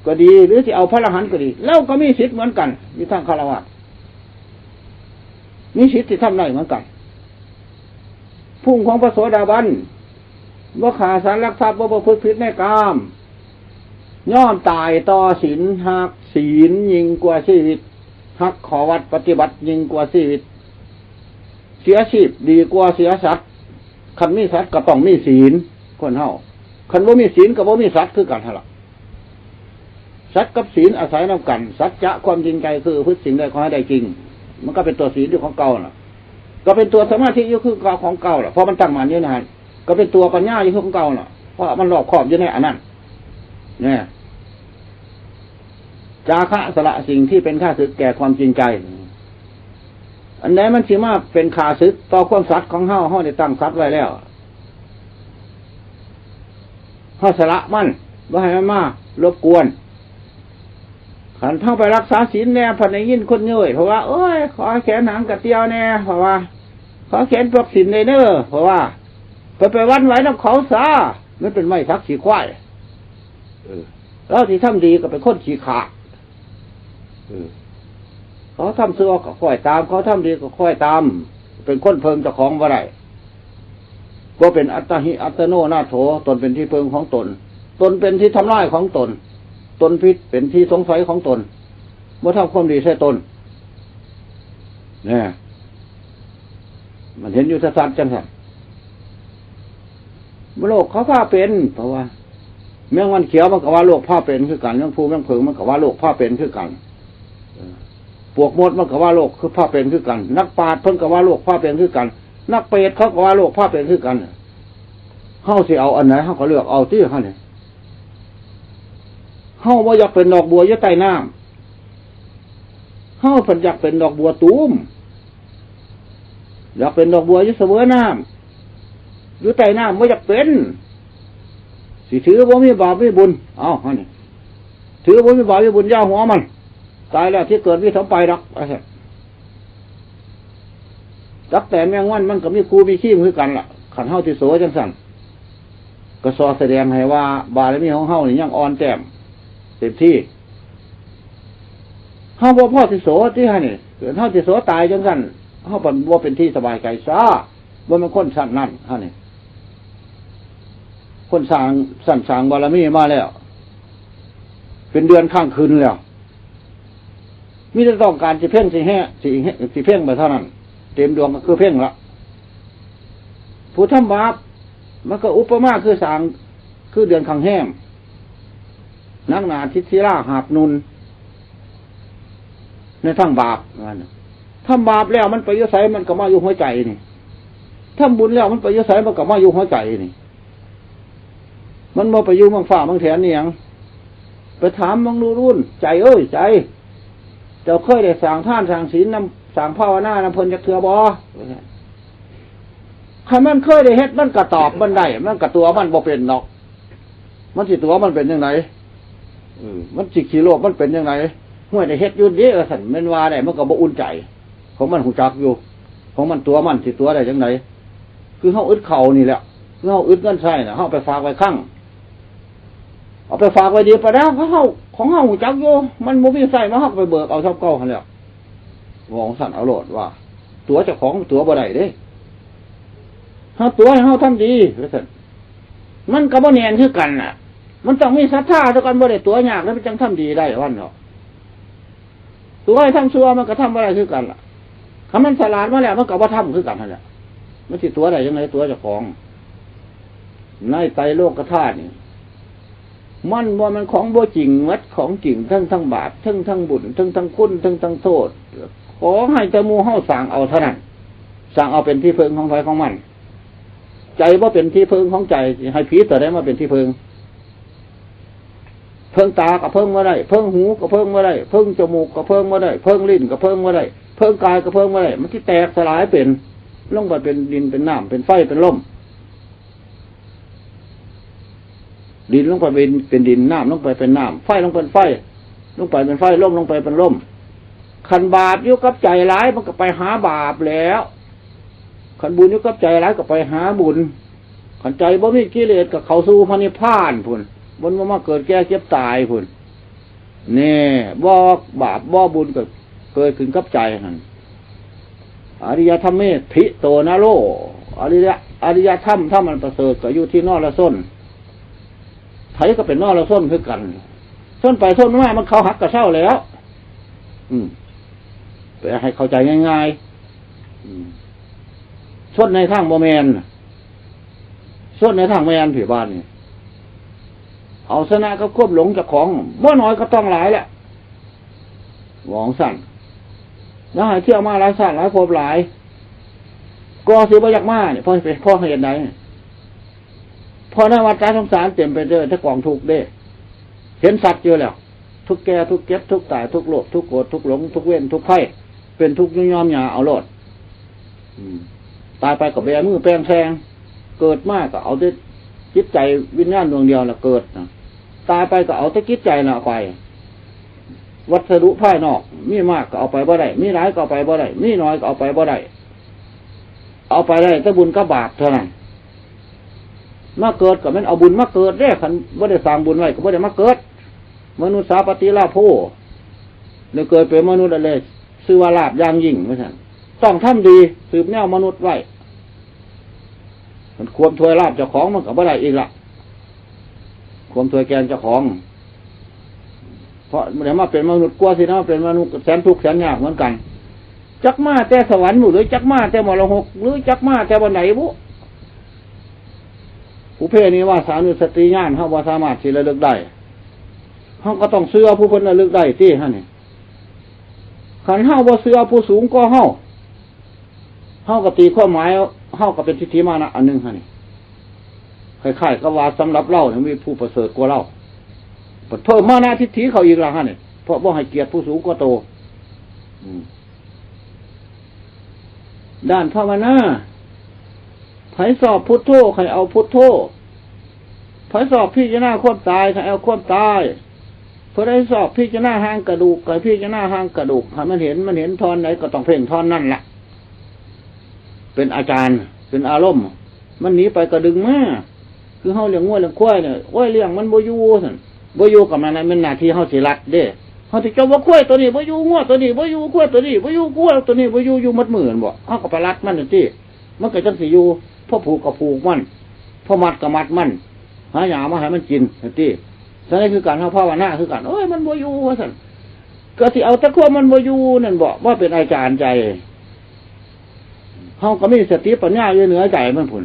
ກໍດີ ຫຼືຊິເອົາພະອະລະຫັນກໍດີ ລາວກໍມີສິດເໝືອນກັນ ຢູ່ທາງຄາລະວາດ ມີສິດທີ່ທຳໄດ້ເໝືອນກັນ. ພູມຂອງພະໂສດາບັນ ບໍ່ຂ້າສັດລັກຊັບ ບໍ່ປະພຶດຜິດໃນກາມ ຍອມຕາຍຕໍ່ສິນ ຮັກສິນຍິ່ງກວ່າຊີວິດ ຮັກຂໍ້ວັດປະຕິບັດຍິ່ງກວ່າຊີວິດ ເສຍຊີບດີກວ່າເສຍສັດ. ຄັນມີສັດກໍຕ້ອງມີສິນ ຄົນເຮົາ ຄັນບໍ່ມີສິນກໍບໍ່ມີສັດຄືກັນຫັ້ນລະ. ສັດກັບສິນອາໄສນຳກັນ ສັດຈະຄວາມຈິງໃຈ ຄືປະພຶດສິ່ງໃດຂໍໃຫ້ໄດ້ຈິງ ມັນກໍເປັນຕົວສິນຢູ່ຂອງເກົ່ານະ ກໍເປັນຕົວສະມາທິຢູ່ຄືເກົ່າຂອງເກົ່າລະ ເພາະມັນຕັ້ງໝັ້ນຢູ່ໃນຫັ້ນ ກໍເປັນຕົວປັນຍາຢູ່ຄືຂອງເກົ່ານະ ເພາະມັນລອບຄອບຢູ່ໃນອັນນັ້ນ ແນ່. ຈາຄະສະຫຼະສິ່ງທີ່ເປັນຂ້າສຶກແກ່ຄວາມຈິງໃຈ. ອັນໃດມັນຊິມາເປັນຂ້າສຶກຕໍ່ຄວາມສັດຂອງເຮົາ ເຮົາໄດ້ຕັ້ງສັດໄວ້ແລ້ວ ເຮົາສະຫຼະມັນ ບໍ່ໃຫ້ມັນມາລົບກວນ. ຄັນເຮົາໄປຮັກສາສິນແດ່ ພັດໄດ້ຍິນຄົນເຍີ້ຍ ເພາະວ່າ ໂອ້ຍ ຂໍແຂນຫາງກະຕ່ຽວແດ່ ເພາະວ່າ ຂໍແຂນພວກສິນໄດ້ເດີ ເພາະວ່າ ໄປ ໄປຫວັ່ນໄຫວນຳເຂົາຊະ ມັນເປັນໄມ້ສັກຂີ້ຄວາຍ. ເອີ ລາວຊິທຳດີກໍເປັນຄົນຂີ້ຂາດ. ເອີ ເຂົາທຳຊົ່ວກໍຄ້ອຍຕາມ ເຂົາທຳດີກໍຄ້ອຍຕາມ ເປັນຄົນເພິ່ງເຈົ້າຂອງບໍ່ໄດ້. ບໍ່ເປັນອັດຕະຫິອັດຕະໂນນາໂຖ ຕົນເປັນທີ່ເພິ່ງຂອງຕົນ ຕົນເປັນທີ່ທຳລາຍຂອງຕົນ ຕົນຜິດເປັນທີ່ສົງໄສຂອງຕົນ ບໍ່ທຳຄວາມດີໃສ່ຕົນ ແນ່. ມັນເຫັນຢູ່ຊັດໆຈັ່ງຊັ້ນ ໂລກເຂົາພາເປັນ ເພາະວ່າ ແມງວັນຂຽວມັນກໍວ່າໂລກພາເປັນຄືກັນ ແມງພູແມງເຜິ້ງມັນກໍວ່າໂລກພາເປັນຄືກັນ ເອີ ປວກມົດມັນກໍວ່າໂລກຄືພາເປັນຄືກັນ ນັກປາດເພິ່ນກໍວ່າໂລກພາເປັນຄືກັນ ນັກເປດເຂົາກໍວ່າໂລກພາເປັນຄືກັນ. ເຮົາຊິເອົາອັນໃດ ເຮົາກໍເລືອກເອົາຕິ ເຮົານີ້ ເຮົາບໍ່ຢາກເປັນດອກບົວຢູ່ໃຕ້ນ້ຳ ເຮົາພັດຢາກເປັນດອກບົວຕູມ ຢາກເປັນດອກບົວຢູ່ສະເຫວີນ້ຳ ຢູ່ໃຕ້ນ້ຳບໍ່ຢາກເປັນ ຊິຖືບໍ່ມີບາບມີບຸນ ເອົາ ອັນນີ້ ຖືບໍ່ມີບາບມີບຸນ ຢ່າຫົວມັນ ຕາຍແລ້ວຊິເກີດມີຖອມໄປດອກ ວ່າຊັ້ນ. ຈັກແຕ່ແມງວັນມັນກໍມີຄູ່ມີຄີມຄືກັນລະ ຄັນເຮົາຊິໂສຈັ່ງຊັ້ນ. ກໍສໍ້ສະແດງໃຫ້ວ່າບາລະມີຂອງເຮົານີ້ຍັງອ່ອນແຕ້ມເຕັມທີ່. ເຮົາບໍ່ພໍຊິໂສຕິຫັ້ນນີ້ ເຮົາຊິໂສຕາຍຈັ່ງຊັ້ນ ເຮົາບໍ່ເປັນທີ່ສະບາຍໃຈຊະ. ບໍ່ແມ່ນຄົນຊັ້ນນັ້ນເຮົານີ້ ຄົນສ້າງ ຊັ້ນສ້າງບາລະມີມາແລ້ວ ເປັນເດືອນຄ້າງຄືນແລ້ວ. ມີແຕ່ຕ້ອງການຊິເພັ່ງ ຊິແຮ່ ຊິເຮັດ ຊິເພັ່ງໄປເທົ່ານັ້ນ ເຕັມດວງກໍຄືເພັ່ງລະ. ຜູ້ທຳບາບ ມັນກໍອຸປະມາຄືສ້າງ ຄືເດືອນຂ້າງແຮມ ໜັກໜາທິດສິລາຫາບໜຸ່ນ ໃນທາງບາບວ່ານັ້ນ. ທຳບາບແລ້ວມັນໄປຢູ່ໃສ ມັນກໍມາຢູ່ຫົວໃຈນີ້ ທຳບຸນແລ້ວມັນໄປຢູ່ໃສ ມັນກໍມາຢູ່ຫົວໃຈນີ້. ມັນບໍ່ໄປຢູ່ເມືອງຟ້າເມືອງແຖນອີ່ຫຍັງ. ໄປຖາມເບິ່ງດູລຸນ ໃຈເອີຍ ໃຈ ເຈົ້າເຄີຍໄດ້ສ້າງທານສ້າງສິນນຳ ສ້າງພາວະນານຳເພິ່ນຈັກເທື່ອບໍ່? ຄັນມັນເຄີຍໄດ້ເຮັດ ມັນກໍຕອບມັນໄດ້ ມັນກໍຕົວະມັນບໍ່ເປັນດອກ. ມັນຊິຕົວະມັນເປັນຈັ່ງໃດ? ເອີ ມັນຊິຂີ້ໂລບມັນເປັນຈັ່ງໃດ? ຫ້ວຍ ໄດ້ເຮັດຢູ່ເດ້ ວ່າຊັ້ນ ແມ່ນວ່າໄດ້ ມັນກໍບໍ່ອຸ່ນໃຈ. ຂອງມັນຮູ້ຈັກຢູ່ ຂອງມັນຕົວະມັນ ຊິຕົວະໄດ້ຈັ່ງໃດ? ຄືເຮົາອຶດເຂົ້ານີ້ແຫຼະ ຄືເຮົາອຶດເງິນໃຊ້ນະ ເຮົາໄປຝາກໄວ້ຄັງ ເອົາໄປຝາກໄວ້ດີປານໃດ ຂອງເຮົາ ຂອງເຮົາຮູ້ຈັກຢູ່ ມັນບໍ່ມີໃຊ້ມາ ເຮົາກໍໄປເບີກເອົາສ່ຳເກົ່າຫັ້ນແຫຼະ. ເວົ້າຈັ່ງຊັ້ນເອົາໂລດວ່າ ຕົວະເຈົ້າຂອງຕົວະບໍ່ໄດ້ເດ້. ເຮົາຕົວະໃຫ້ເຮົາທຳດີ ວ່າຊັ້ນ. ມັນກໍບໍ່ແມ່ນຄືກັນນະ ມັນຕ້ອງມີສັດທາຊະກ່ອນ ບໍ່ໄດ້ຕົວະຍາກແລ້ວມັນຈັ່ງທຳດີໄດ້ ວ່າຊັ້ນເນາະ. ຕົວະໃຫ້ທຳຊົ່ວ ມັນກໍທຳບໍ່ໄດ້ຄືກັນລະ. ຄັນມັນສະຫຼາດມາແລ້ວ ມັນກໍບໍ່ທຳຄືກັນຫັ້ນແຫຼະ. ມັນຊິຕົວະໄດ້ຈັ່ງໃດ ຕົວະເຈົ້າຂອງ? ໃນໄຕໂລກະທາດນີ້ ມັນບໍ່ແມ່ນຂອງບໍ່ຈິງ ໝົດຂອງຈິງ ທັງທາງບາບ ທັງທາງບຸນ ທັງທາງຄຸນ ທັງທາງໂທດ. ຂໍໃຫ້ແຕ່ໝູ່ເຮົາສ້າງເອົາເທົ່ານັ້ນ ສ້າງເອົາເປັນທີ່ເພິ່ງຂອງໃຜຂອງມັນ. ໃຈບໍ່ເປັນທີ່ເພິ່ງຂອງໃຈ ໃຫ້ຜີຕົວໃດມາເປັນທີ່ເພິ່ງ? ເພິ່ງຕາກໍເພິ່ງບໍ່ໄດ້ ເພິ່ງຫູກໍເພິ່ງບໍ່ໄດ້ ເພິ່ງຈະມູກກໍເພິ່ງບໍ່ໄດ້ ເພິ່ງລີ້ນກໍເພິ່ງບໍ່ໄດ້ ເພິ່ງກາຍກໍເພິ່ງບໍ່ໄດ້ ມັນຊິແຕກສະຫຼາຍເປັນ ລົງໄປເປັນດິນ ເປັນນ້ຳ ເປັນໄຟ ເປັນລົມ. ດິນລົງໄປເປັນ ເປັນດິນ ນ້ຳລົງໄປເປັນນ້ຳ ໄຟລົງເປັນໄຟ ລົງໄປເປັນໄຟ ລົມລົງໄປເປັນລົມ. ຄັນບາບຢູ່ກັບໃຈຫຼາຍ ມັນກໍໄປຫາບາບແລ້ວ ຄັນບຸນຢູ່ກັບໃຈຫຼາຍ ກໍໄປຫາບຸນ. ຄັນໃຈບໍ່ມີກິເລດ ກໍເຂົ້າສູ່ພະນິບພານພຸ້ນ ມັນບໍ່ມາເກີດແກ່ເຈັບຕາຍພຸ້ນ. ແນ່ ບໍ່ບາບບໍ່ບຸນກໍເກີດຂຶ້ນກັບໃຈຫັ້ນ. ອະລິຍະທຳເມ ທິໂຕນະໂລ ອະລິຍະ ອະລິຍະທຳ ທຳອັນປະເສີດກໍຢູ່ທີ່ນໍລະຊົນ. ໃຜກໍເປັນນໍລະຊົນຄືກັນ ຊົນໄປຊົນມາ ມັນເຂົາຫັກກໍເຊົາແລ້ວ. ອືມ ໄປໃຫ້ເຂົ້າໃຈງ່າຍໆ ອືມ ຊົນໃນທາງບໍ່ແມ່ນ ຊົນໃນທາງແມ່ນ ພີ້ບ້ານນີ້ ເອົາຊະນະກັບຄວາມຫຼົງເຈົ້າຂອງ ບໍ່ໜ້ອຍກໍຕ້ອງຫຼາຍແຫຼະ ວ່າຈັ່ງຊັ້ນ. ແລ້ວໃຫ້ທ່ຽວມາຫຼາຍຊາດຫຼາຍພົບຫຼາຍ ກໍຊິບໍ່ຢາກມານີ້ ເພາະ ເພາະເຫດໃດ? ເພາະໃນວັດຕະສົງສານເຕັມໄປດ້ວຍແຕ່ກອງທຸກເດ້ ເຫັນຊັດຢູ່ແລ້ວ ທຸກແກ່ ທຸກເຈັບ ທຸກຕາຍ ທຸກໂລບ ທຸກໂກດ ທຸກຫຼົງ ທຸກເວນ ທຸກໄພ ເປັນທຸກຍອມຫຍ້າເອົາໂລດ. ອືມ ຕາຍໄປກໍແບມືແປງແຊງ ເກີດມາກໍເອົາແຕ່ຈິດໃຈວິນຍານດວງດຽວລະເກີດນະ ຕາຍໄປກໍເອົາແຕ່ຈິດໃຈລະໄປ. ວັດສະດຸພາຍນອກມີມາກກໍເອົາໄປບໍ່ໄດ້ ມີຫຼາຍກໍເອົາໄປບໍ່ໄດ້ ມີໜ້ອຍກໍເອົາໄປບໍ່ໄດ້ ເອົາໄປໄດ້ແຕ່ບຸນກັບບາບເທົ່ານັ້ນ. ມາເກີດກໍແມ່ນເອົາບຸນມາເກີດເດ້ ຄັນບໍ່ໄດ້ສ້າງບຸນໄວ້ກໍບໍ່ໄດ້ມາເກີດ. ມະນຸດສາປະຕິລາໂພ ໄດ້ເກີດເປັນມະນຸດແລ້ວ ຊື່ວ່າລາບຢ່າງຍິ່ງ ວ່າຊັ້ນ. ຕ້ອງທຳດີ ສືບແນວມະນຸດໄວ້ ມັນຄວມຖ້ວຍລາບເຈົ້າຂອງ ມັນກໍບໍ່ໄດ້ອີກລະ ຄວາມຖ້ວຍແກ່ນເຈົ້າຂອງ. ເພາະໄດ້ມາເປັນມະນຸດ ກວ່າຊິໄດ້ມາເປັນມະນຸດ ແສນທຸກແສນຍາກເໝືອນກັນ. ຈັກມາແຕ່ສະຫວັນບໍ່ ຫຼື ຈັກມາແຕ່ມໍລະຫົກ ຫຼື ຈັກມາແຕ່ບ່ອນໃດບໍ່? ປຸເພນິວາສານຸສະຕິຍານ ເຮົາບໍ່ສາມາດຊິລະລຶກໄດ້ ເຮົາກໍຕ້ອງເຊື່ອຜູ້ເພິ່ນລະລຶກໄດ້ຕິ ຫັ້ນນີ້. ຄັນເຮົາບໍ່ເຊື່ອຜູ້ສູງກວ່າເຮົາ ເຮົາກໍຕີຄວາມໝາຍ ເຮົາກໍເປັນທິດຖິມານະອັນໜຶ່ງຫັ້ນນີ້ ຄ້າຍໆກັບວ່າສຳລັບລາວນີ້ມີຜູ້ປະເສີດກວ່າລາວ ເພິ່ນເພີ່ມມານະທິດຖິເຂົ້າອີກລະຫັ້ນນີ້ ເພາະບໍ່ໃຫ້ກຽດຜູ້ສູງກວ່າໂຕ. ອືມ ດ້ານພາວະນາ ໃຜຊອບພຸດໂທ ໃຫ້ເອົາພຸດໂທ ໃຜຊອບພິຈາລະນາຄວາມຕາຍ ໃຫ້ເອົາຄວາມຕາຍ. ຜູ້ໃດຊອບພິຈາລະນາຮ່າງກະດູກ ກໍໃຫ້ພິຈາລະນາຮ່າງກະດູກ ໃຫ້ມັນເຫັນ ມັນເຫັນທ່ອນໃດກໍຕ້ອງເພັ່ງທ່ອນນັ້ນລະ ເປັນອາຈານ ເປັນອາລົມ. ມັນໜີໄປກໍດຶງມາ ຄືເຮົາລ້ຽງງົວລ້ຽງຄວາຍນີ້ ໂອ້ຍ ລ້ຽງມັນບໍ່ຢູ່ຊັ້ນ ບໍ່ຢູ່ກໍແມ່ນ ແມ່ນໜ້າທີ່ເຮົາຊິລັດເດ້. ເຮົາຊິເຈົ້າວ່າຄວາຍໂຕນີ້ບໍ່ຢູ່ ງົວໂຕນີ້ບໍ່ຢູ່ ຄວາຍໂຕນີ້ບໍ່ຢູ່ ງົວໂຕນີ້ບໍ່ຢູ່ ຢູ່ໝົດມື້ຫັ້ນບໍ? ເຮົາກໍໄປລັດມັນຫັ້ນຕິ ມັນກໍຈັ່ງຊິຢູ່. ພໍຜູກກໍຜູກມັນ ພໍມັດກໍມັດມັນ ຫາຫຍ້າມາໃຫ້ມັນກິນຫັ້ນຕິ. ສະນັ້ນຄືການເຮົາພາວະນາຄືກັນ ໂອ້ຍ ມັນບໍ່ຢູ່ວ່າຊັ້ນ ກໍຊິເອົາແຕ່ຄວາມມັນບໍ່ຢູ່ນັ້ນບໍ ມາເປັນອາຈານໃຈ. ເຮົາກໍມີສະຕິປັນຍາຢູ່ເໜືອໃຈມັນພຸ້ນ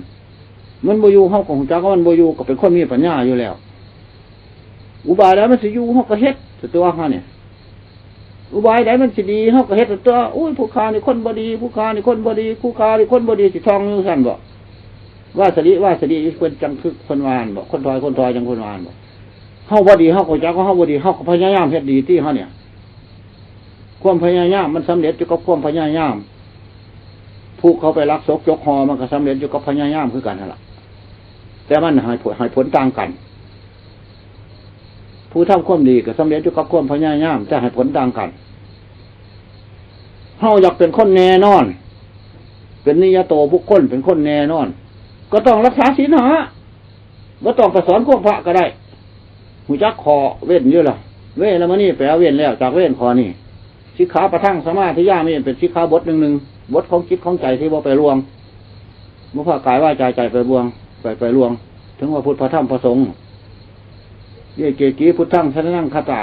ມັນບໍ່ຢູ່ ເຮົາກໍຮູ້ຈັກວ່າມັນບໍ່ຢູ່ ກໍເປັນຄົນມີປັນຍາຢູ່ແລ້ວ. ອຸບາຍໃດມັນຊິຢູ່ ເຮົາກໍເຮັດຕົວະ ເຮົານີ້ ອຸບາຍໃດມັນຊິດີ ເຮົາກໍເຮັດຕົວະ. ໂອ້ຍ ຜູ້ຂ້ານີ້ຄົນບໍ່ດີ ຜູ້ຂ້ານີ້ຄົນບໍ່ດີ ຜູ້ຂ້ານີ້ຄົນບໍ່ດີ ຊິທ່ອງຢູ່ຊັ້ນບໍ? ວ່າສະລິ ວ່າສະລິ ເພິ່ນຈັ່ງຄືເພິ່ນວ່າຫັ້ນບໍ? ຄົນຖອຍ ຄົນຖອຍ ຈັ່ງເພິ່ນວ່າຫັ້ນບໍ? ເຮົາບໍ່ດີ ເຮົາກໍຈັກວ່າເຮົາບໍ່ດີ ເຮົາກໍພະຍາຍາມເຮັດດີຕິ ເຮົານີ້. ຄວາມພະຍາຍາມມັນສຳເລັດຢູ່ກັບຄວາມພະຍາຍາມ. ຜູ້ເຂົາໄປລັກສົກຈົກຫໍ່ ມັນກໍສຳເລັດຢູ່ກັບພະຍາຍາມຄືກັນຫັ້ນລະ ແຕ່ມັນໃຫ້ຜົນ ໃຫ້ຜົນຕ່າງກັນ. ຜູ້ທຳຄວາມດີກໍສຳເລັດຢູ່ກັບຄວາມພະຍາຍາມ ແຕ່ໃຫ້ຜົນຕ່າງກັນ. ເຮົາຢາກເປັນຄົນແນ່ນອນ ເປັນນິຍະໂຕບຸກຄົນ ເປັນຄົນແນ່ນອນ ກໍຕ້ອງລັກສາສິນຫ້າ. ບໍ່ຕ້ອງໄປສອນຄວາມພະກໍໄດ້ ຮູ້ຈັກຂໍ້ເວັ້ນຢູ່ລະ. ເວລະມະນີແປວ່າເວັ້ນແລ້ວຈາກເວນຂໍ້ນີ້. ສິກຂາປະທັງສະມາທິຍາມີ ເປັນສິກຂາບົດໜຶ່ງໆ ບົດຂອງຈິດຂອງໃຈທີ່ບໍ່ໄປລ່ວງ ບໍ່ພາກາຍວາຈາໃຈໄປບວງ ໄປ ໄປລ່ວງ ເຖິງວ່າພຸດ ພະທຳ ພະສົງ. ເຢ ເກກີ ພຸດທັງ ສະຣະນັງ ຄັດສາ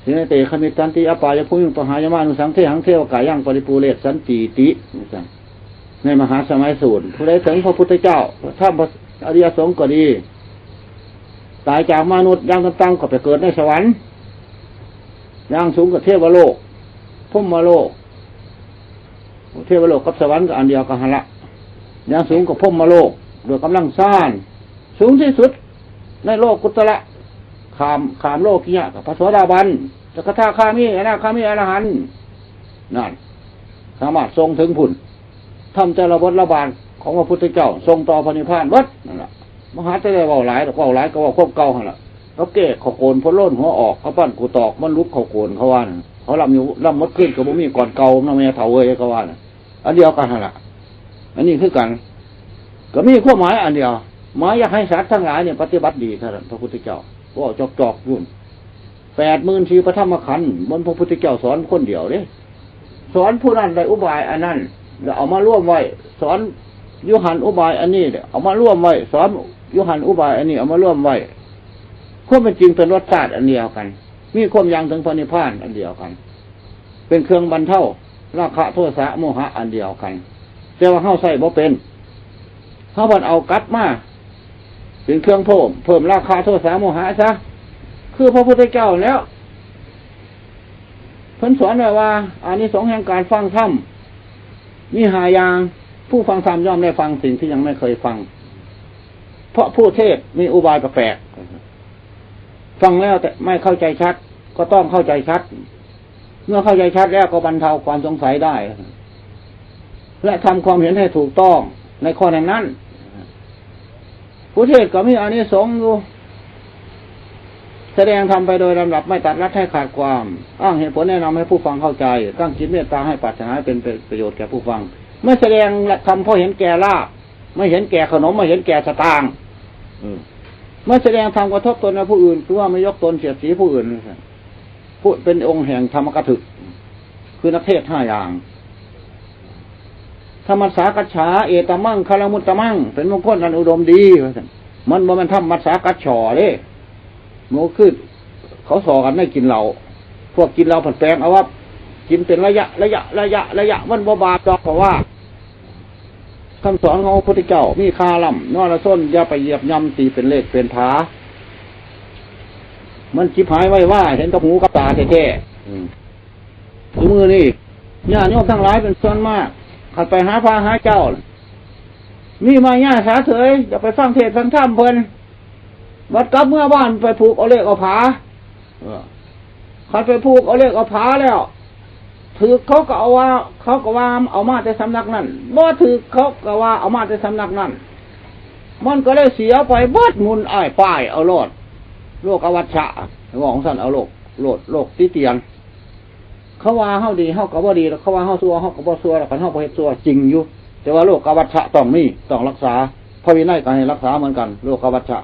ເສນະເຕ ຄະມິດຕັນຕິ ອັບປາຍະພູມິງ ປະຫາຍະມານຸສັງ ເທຫັງ ເທວະກາຍັງ ປະລິປູເຣດສັນຕີຕິ ວ່າຊັ້ນ. ໃນມະຫາສະໄໝສູດ ຜູ້ໃດເຖິງພະພຸດທະເຈົ້າ ພະທຳ ພະອະລິຍະສົງກໍດີ ຕາຍຈາກມະນຸດຢ່າງຕ່ຳໆກໍໄປເກີດໃນສະຫວັນ ຢ່າງສູງກໍເທວະໂລກ ພົມມະໂລກ. ເທວະໂລກກັບສະຫວັນກໍອັນດຽວກັນຫັ້ນລະ ຢ່າງສູງກໍພົມມະໂລກ ດ້ວຍກຳລັງຊານສູງທີ່ສຸດໃນໂລກຸດຕະລະ ຂ້າມ ຂ້າມໂລກິຍະກໍພະໂສດາບັນ ສະກະທາຄາມີ ອະນາຄາມີ ອະລະຫັນ ນັ້ນ ສາມາດສົ່ງເຖິງພຸ້ນ. ທຳແຕ່ລະບົດລະບາດຂອງພະພຸດທະເຈົ້າສົ່ງຕໍ່ພະນິບພານເບິດນັ້ນລະ. ມະຫາແຕ່ໄດ້ເວົ້າຫຼາຍດອກ ເວົ້າຫຼາຍກໍເວົ້າຄວາມເກົ່າຫັ້ນລະ ກັບແກ້ເຂົ້າໂກນ ພົນໂລນຫົວອອກ ກັບປັ້ນກູຕອກມັນຫຼຸບເຂົ້າໂກນ ເຂົາວ່ານັ້ນ. ເຂົາລຳຢູ່ ລຳໝົດຄືນກໍບໍ່ມີກ່ອນເກົ່ານຳ ແມ່ເຖົ້າເອີຍ ເຂົາວ່ານັ້ນ. ອັນດຽວກັນຫັ້ນລະ ອັນນີ້ຄືກັນ ກໍມີຄວາມໝາຍອັນດຽວ. ໝາຍຢາກໃຫ້ສັດທັງຫຼາຍນີ້ປະຕິບັດດີເທົ່ານັ້ນ ພະພຸດທະເຈົ້າເວົ້າຈອກໆຢູ່. ແປດໝື່ນສີ່ພະທຳມະຂັນ ມັນພະພຸດທະເຈົ້າສອນຄົນດຽວເດ້ ສອນຜູ້ນັ້ນໄດ້ອຸບາຍອັນນັ້ນ ແລ້ວເອົາມາລວມໄວ້ ສອນຢູ່ຫັ້ນອຸບາຍອັນນີ້ ເອົາມາລວມໄວ້ ສອນຢູ່ຫັ້ນອຸບາຍອັນນີ້ ເອົາມາລວມໄວ້. ຄວາມເປັນຈິງເປັນລົດຊາດອັນດຽວກັນ ມີຄວາມຢ່າງເຖິງພະນິບພານອັນດຽວກັນ ເປັນເຄື່ອງບັນເທົາລາຄະໂທສະໂມຫະອັນດຽວກັນ ແຕ່ວ່າເຮົາໃຊ້ບໍ່ເປັນ ເຮົາພັດເອົາກັບມາເປັນເຄື່ອງເພີ່ມ ເພີ່ມລາຄະໂທສະໂມຫະຊະ ຄືພະພຸດທະເຈົ້າແລ້ວ. ເພິ່ນສອນໄວ້ວ່າ ອານິສົງແຫ່ງການຟັງທຳມີຫ້າຢ່າງ ຜູ້ຟັງທຳຍ່ອມໄດ້ຟັງສິ່ງທີ່ຍັງໄມ່ເຄີຍຟັງ ເພາະຜູ້ເທດມີອຸບາຍແປກໆ ຟັງແລ້ວແຕ່ໄມ່ເຂົ້າໃຈຊັດ ກໍຕ້ອງເຂົ້າໃຈຊັດ ເມື່ອເຂົ້າໃຈຊັດແລ້ວກໍບັນເທົາຄວາມສົງໄສໄດ້ ແລະ ທຳຄວາມເຫັນໃຫ້ຖືກຕ້ອງໃນຂໍ້ນັ້ນໆ. ຜູ້ເທດກໍມີອານິສົງຢູ່ ສະແດງທຳໄປໂດຍລຳດັບ ໄມ່ຕັດລັດໃຫ້ຂາດຄວາມ ອ້າງເຫດຜົນແນະນຳໃຫ້ຜູ້ຟັງເຂົ້າໃຈ ຕັ້ງຈິດເມດຕາໃຫ້ປາດຖະໜາເປັນປະໂຫຍດແກ່ຜູ້ຟັງ ໄມ່ສະແດງທຳເພາະເຫັນແກ່ລາບ ໄມ່ເຫັນແກ່ຂະໜົມ ໄມ່ເຫັນແກ່ສະຕາງ ເອີ ໄມ່ສະແດງທຳກະທົບຕົນແລະຜູ້ອື່ນ ຄືວ່າໄມ່ຍົກຕົນສຽດສີຜູ້ອື່ນ ຜູ້ເປັນອົງແຫ່ງທຳມະກະທຶກ ຄືນັກເທດຫ້າຢ່າງ. ທຳມັດສາກັດສາ ເອຕະມັງຄະລະມຸດຕະມັງ ເປັນມົງຄົນອັນອຸດົມດີ ວ່າຊັ້ນ. ມັນບໍ່ແມ່ນທຳມັດສາກັດສອເດ້ ມັນຄືເຂົາສໍ້ກັນໃນກິນເຫຼົ້າ ພວກກິນເຫຼົ້າພັດແປງເອົາວ່າກິນເປັນໄລຍະ ໄລຍະ ໄລຍະ ໄລຍະ ມັນບໍ່ບາບດອກ ເພາະວ່າ ຄຳສອນຂອງພະພຸດທະເຈົ້າມີຄ່າລ້ຳ ນໍລະຊົນຢ່າໄປຢຽບຍ່ຳຕີເປັນເລກເປັນຜາ ມັນຈິບຫາຍໄວວາ ເຫັນກັບຫູກັບຕາແທ້ໆ. ອືມ ຊຸມື້ນີ້ຍາດໂຍມທັງຫຼາຍເປັນສ່ວນມາກ ຄັນໄປຫາພະຫາເຈົ້າ ມີມາຍາສາເສີຍ ຢ່າໄປຟັງເທດຟັງທຳເພິ່ນ ບັດກັບເມືອບ້ານໄປຜູກເອົາເລກເອົາຜາ ເອີ ຄັນໄປຜູກເອົາເລກເອົາຜາແລ້ວ ຖືກເຂົາກໍເອົາວ່າ ເຂົາກໍວ່າເອົາມາແຕ່ສຳນັກນັ້ນ ບໍ່ຖືກເຂົາກໍວ່າເອົາມາແຕ່ສຳນັກນັ້ນ ມັນກໍເລີຍເສຍໄປເບິດ ໝຸນອ້າຍປ້າຍເອົາໂລດ ໂລກະວັດຊະ ເວົ້າຈັ່ງຊັ້ນ ເອົາໂລກ ໂລກ ໂລກຕິຕຽນ. ເຂົາວ່າເຮົາດີ ເຮົາກໍບໍ່ດີ ແລ້ວເຂົາວ່າເຮົາຊົ່ວ ເຮົາກໍບໍ່ຊົ່ວ ແລ້ວຄັນເຮົາບໍ່ເຮັດຊົ່ວ ຈິງຢູ່ ແຕ່ວ່າໂລກະວັດຊະຕ້ອງມີ ຕ້ອງຮັກສາ ພະວິໄນກໍໃຫ້ຮັກສາເໝືອນກັນ ໂລກະວັດຊະ